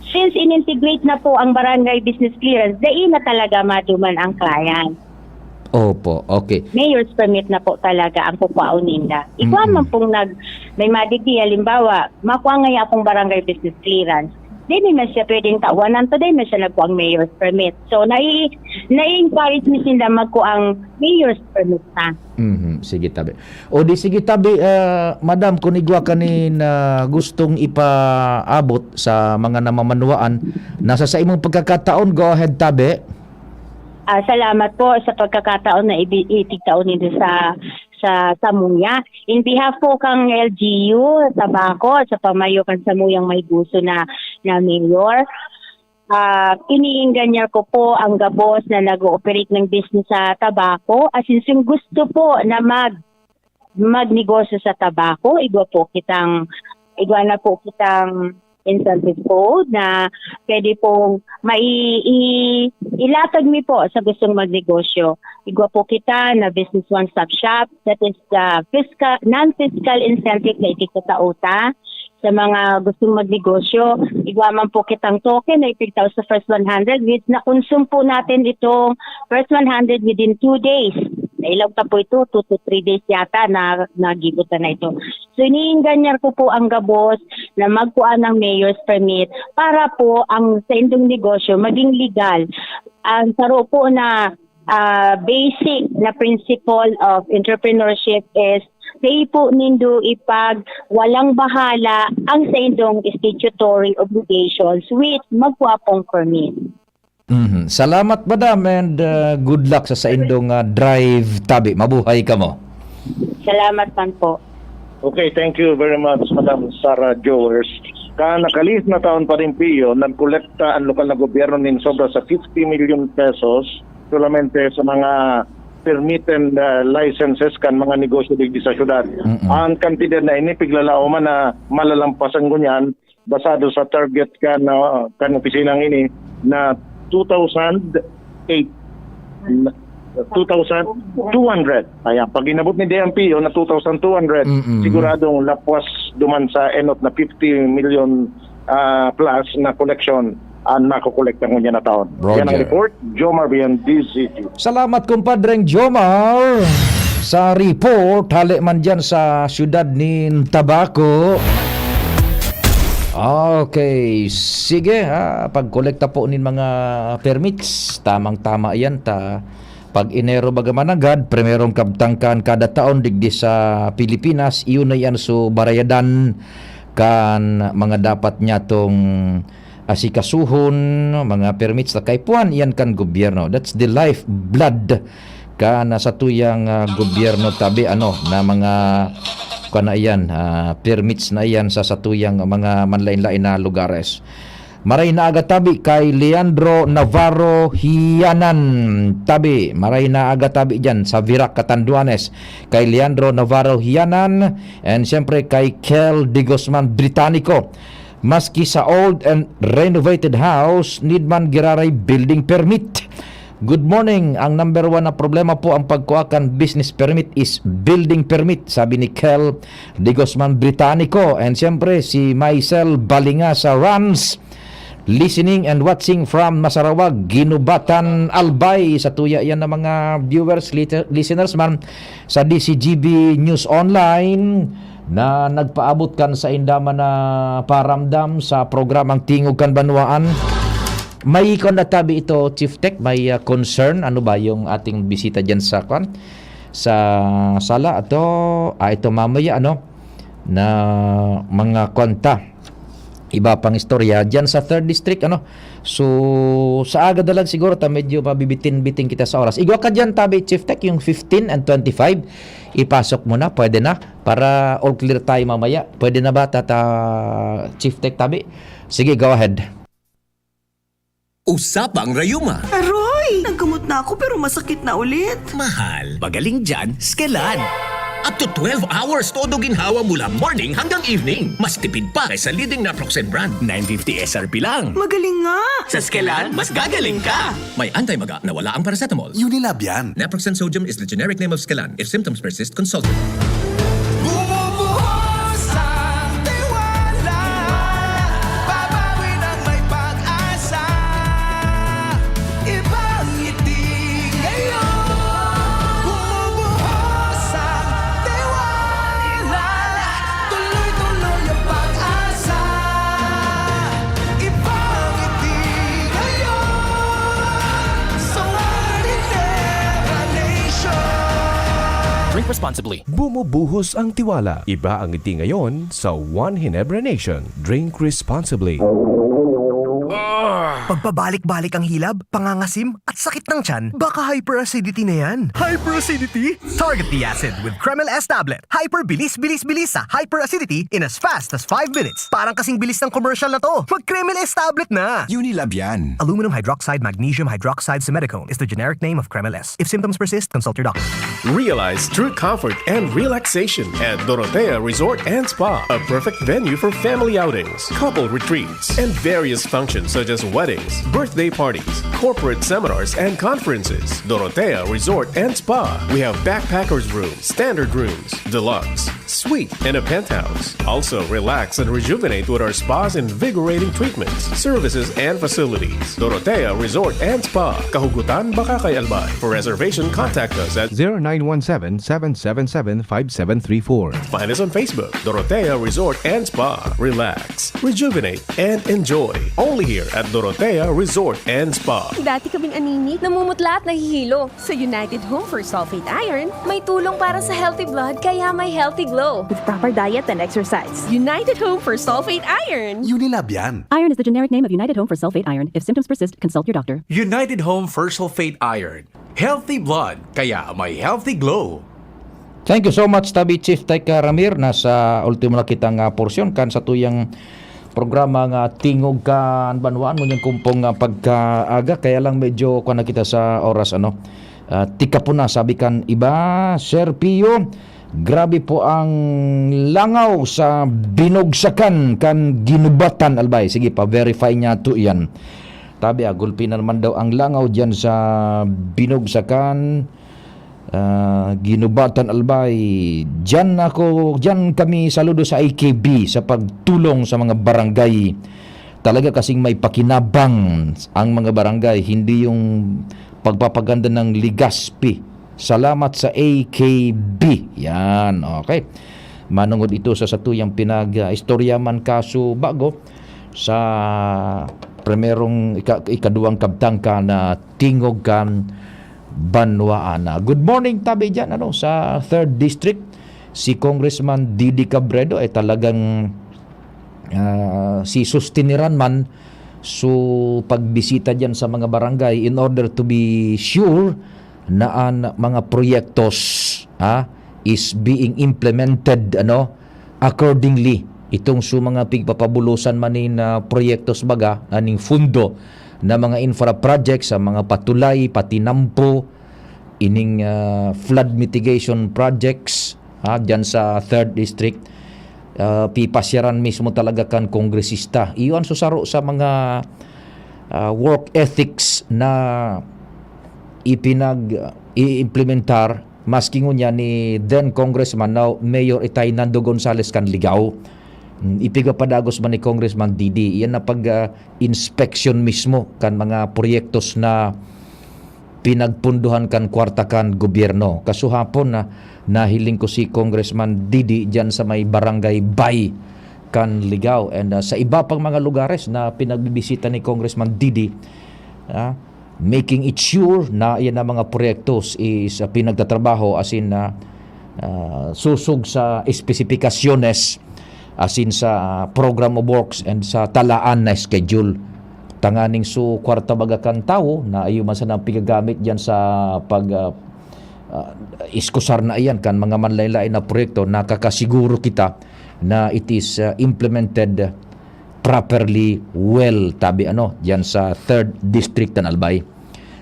since in-integrate na po ang barangay business clearance, dai na talaga maduman ang client. Opo, okay. Mayor's permit na po talaga ang kukuhaon ninda. Ikaw Mm-mm. man pong nag, may madigdi, halimbawa, makuha nga akong barangay business clearance. Di naman siya pwedeng tawanan to, di man siya nagkuha ang mayor's permit. So, nai, nai-encourage mi sila magkuha ang mayor's permit na. Mhm, sige tabi. O di sige tabi, ah, madam, kung igwa ka nin, ah, gustong ipaabot sa mga namamanuaan, nasa sa imong pagkakataon, go ahead tabi. Ah, salamat po sa pagkakataon na ibi- itigtaon ninyo sa sa Samuya. In behalf po kang L G U, Tabaco, at sa pamayo kan Samuyang may gusto na, na mayor, ah, iniingganyar ko po ang gabos na nag-ooperate ng business sa Tabaco. As in, kung gusto po na mag magnegosyo sa Tabaco, igwa po kitang igwa na po kitang incentive code na pwede pong mai, i, ilatag mi po sa gustong magnegosyo. Igwa po kita na business one-stop shop, that is the fiscal, non-fiscal incentive na itigtatao ta sa mga gustong magnegosyo. Igwa man po kitang token na itigtao sa first one hundred, with na-consume po natin itong first one hundred within two days. Nailaw pa po ito, two to three days yata na nagibutan na ito. So, iniingganyar ko po ang gabos na magkuha ng mayor's permit para po ang sa indong negosyo maging legal. Ang saro po na ah, basic na principle of entrepreneurship is dai po nindo ipag walang bahala ang sa indong statutory obligations with magkuha pong permit. Mhm. Salamat, madam, and uh, good luck sa saindong uh, drive tabi. Mabuhay ka mo. Salamat man po. Okay, thank you very much, Madam Sarah Jowers. Kan nakalihis na taon pa rin, Pio, nagkolekta ang lokal na gobyerno nin sobra sa fifty million pesos solamente sa mga permit and uh, licenses kan mga negosyo digdi sa syudad. Mm-mm. Ang kantidad na ini, piglalaoman na malalampas ang ngunyan, basado sa target kan, uh, kan opisinang ini na two thousand eight, two thousand two hundred. Ayan, pag inabot ni D M P yun na two thousand two hundred, Mm-mm. Siguradong lapwas duman sa enot na fifty million ah, plus na collection ang nakokolekta ngunyan na taon. Roger. Yan ang report, Jomar Bian, D Z T. Salamat, kumpadreng Jomar, sa report hali man dyan sa siyudad nin Tabaco. Okay, sige ha, pagkolekta po nin mga permits, tamang-tama iyan ta pag Enero baga mananggad, primerong kabtang kan kada taon digdi sa Pilipinas, iyo na iyan so barayadan kan mga dapat niya tong asikasuhon, mga permits na kaipuhan iyan kan gobyerno. That's the lifeblood kan satuyang ah, gobyerno tabi ano na mga kana iyan, ah, permits na iyan sa satuyang mga manlain-lain na lugares. Maray na aga tabi kay Leandro Navarro Hianan. Tabi, maray na aga tabi dyan sa Virac, Catanduanes. Kay Leandro Navarro Hianan and siyempre kay Kel de Guzman Británico. Maski sa old and renovated house, need man giraray building permit. Good morning. Ang number one na problema po ang pagkuha kan business permit is building permit, sabi ni Kel de Guzman Británico. And siyempre, si Maisel Balinga sa Rans. Listening and watching from Masarawag, Ginubatan, Albay. Sa tuya yan ng mga viewers, liter- listeners man sa D C G B News Online na nagpaabot kan sa indaman na paramdam sa programang Tingog kan Banwaan. May kon tabi ito, Chief Tech, may ah, concern. Ano ba yung ating bisita dyan sa kwan? Sa sala ato, ah, ito mamaya, ano, na mga kwanta. Iba pang istorya dyan sa third district, ano. So, sa aga dalag siguro ta medyo mabibitin-bitin kita sa oras. Igwa ka dyan, tabi, Chief Tech, yung fifteen and twenty-five, ipasok mo na, pwede na. Para all clear tayo mamaya. Pwede na ba, tata Chief Tech, tabi? Sige, go ahead. Usapang Rayuma. Aroy! Naggamot na ako pero masakit na ulit. Mahal, magaling dyan, Skelan. Up to twelve hours todo ginhawa mula morning hanggang evening. Mas tipid pa kaysa leading naproxen brand. Nine fifty S R P lang. Magaling nga! Sa Skelan, mas gagaling ka! May anti-maga na wala ang paracetamol. Unilab yan. Naproxen sodium is the generic name of Skelan. If symptoms persist, consult your Bumubuhos ang tiwala. Babawi ng may pag-asa. Ibang ngiti ngayon. Bumubuhos ang tiwala. Tuloy-tuloy ang pag-asa. Ibang ngiti ngayon. Sa One Ginebra Nation. Drink responsibly. Bumubuhos ang tiwala. Iba ang ngiti ngayon sa One Ginebra Nation. Drink responsibly. Pagpabalik-balik ang hilab, pangangasim, at sakit ng tiyan, baka hyperacidity na yan. Hyperacidity? Target the acid with Kremil S tablet. Hyper bilis, bilis, bilis sa hyperacidity in as fast as five minutes. Parang kasing bilis ng commercial na to. Mag Kremil S tablet na! Unilab yan. Aluminum hydroxide, magnesium hydroxide, simethicone is the generic name of Kremil S. If symptoms persist, consult your doctor. Realize true comfort and relaxation at Dorotea Resort and Spa, a perfect venue for family outings, couple retreats, and various functions such as weddings, birthday parties, corporate seminars, and conferences. Dorotea Resort and Spa. We have backpackers room, standard rooms, deluxe, suite, and a penthouse. Also, relax and rejuvenate with our spa's invigorating treatments, services, and facilities. Dorotea Resort and Spa, Kahugutan, Bacacay, Albay. For reservation, contact us at zero nine one seven, seven seven seven, five seven three four. Find us on Facebook, Dorotea Resort and Spa. Relax, rejuvenate, and enjoy. Only here at Dorotea Resort and Spa. Dati kaming anemic, namumutla at nahihilo. Sa United Home for Sulfate Iron, may tulong para sa healthy blood, kaya may healthy glow. With proper diet and exercise. United Home for Sulfate Iron. Unilab yan. Iron is the generic name of United Home for Sulfate Iron. If symptoms persist, consult your doctor. United Home for Sulfate Iron. Healthy blood, kaya may healthy glow. Thank you so much, tabi Chief Tech Ramir. Nasa ultimo na kitang ah, porsyon kan sa tuyang programa nga Tingog kan Banwaan, ngunyan kumpong ah, pagkaaga. Kaya lang medyo kuwan na kita sa oras, ano. Ah, tika po na, sabi kan iba, Sir Pio, grabe po ang langaw sa binugsakan kan Ginubatan, Albay. Sige, pa-verify niya to yan. Tabi, ah, gulpi na naman daw ang langaw dyan sa binugsakan. Ah, Ginubatan, Albay. Diyan ako, diyan kami saludo sa A K B sa pagtulong sa mga barangay. Talaga kasing may pakinabang ang mga barangay, hindi yung pagpapaganda ng Legazpi. Salamat sa A K B. Yan, okay. Manongod ito sa satuyang pinag-, ah, istorya man kaso bago sa primerong ika-, ikaduwang kabtang kan Tingog kan Banwaan. Ah, good morning tabi diyan, ano, sa third District. Si Congressman Didi Cabredo ay talagang, ah, si sustineran man su pagbisita diyan sa mga barangay in order to be sure na an mga proyektos, ah, is being implemented, ano, accordingly. Itong su mga pigpapabulosan man nin, ah, proyektos baga, aning fundo na mga infra projects, sa mga patulay, patinampo, ining, ah, flood mitigation projects, ah, diyan sa third District, ah, pipasyaran mismo talaga kan kongresista. Iyo an susaro sa mga, ah, work ethics na ipinag-, i-implementar, maski ngunyan ni then Congressman, now Mayor Itay Nando Gonzales kan Ligao. Mm, ipigpapadagos man ni Congressman Didi. Iyan na pag, ah, inspection mismo kan mga proyektos na pinagpunduhan kan kwarta kan gobyerno. Kasuhapon na nahiling ko si Congressman Didi diyan sa may Barangay Bay kan Ligao and, ah, sa iba pang mga lugares na pinagbibisita ni Congressman Didi, ah, making it sure na iyan na mga proyektos is, ah, pinagtatrabaho, as in, ah, ah, susog sa espesipikasyones, as in sa, ah, program of works and sa talaan na schedule. Tanganing su kwarta baga kan tawo na iyo man sana pigagamit diyan sa pag, ah, ah, iskusar na iyan kan mga manlain-lain na proyekto, nakakasiguro kita na it is, ah, implemented properly well, tabi ano, diyan sa third District kan Albay.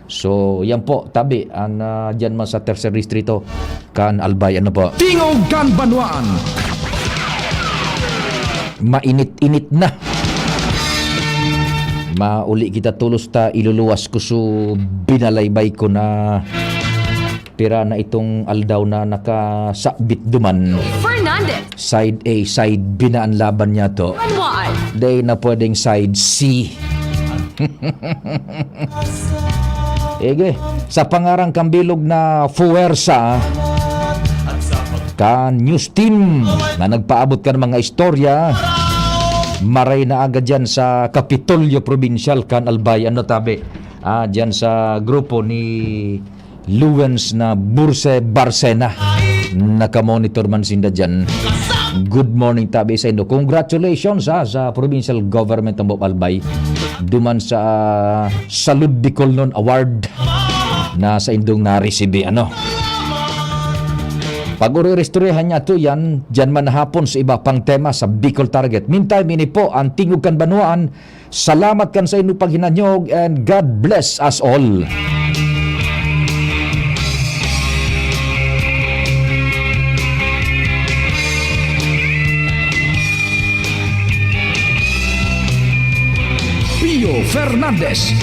So, yan po, tabi, an, ah, diyan man sa Tercer Distrito kan Albay, ano po. Tingog kan Banwaan. Mainit-init na. Mauli kita tolos ta iluluwas ko su binalaybay ko na pira na itong aldaw na nakasabit duman. Fernandez. Side A, side B na an laban niya to. Banwaan. Dai na pwedeng side C. Ege, sa pangarang kan bilog na fuwersa, kan news team na nagpaabot kan mga istorya, maray na agad yan sa Kapitolyo Probinsyal kan Albay. Ano tabi? Ah, dyan sa grupo ni Luwens na Burse Barcena. Nakamonitor man sinda dyan. Good morning, tabi sa indo. Congratulations, ha, sa Provincial Government of Albay. Duman sa Salud Bicolnon Award na sa indong naresibi, ano. Pag-uri-istoryahan niya to yan, dyan man hapon sa iba pang tema sa Bicol Target. Meantime, ini po ang Tingog kan Banwaan. Salamat kan sa inyong paghinanyog and God bless us all. Pio Fernandez.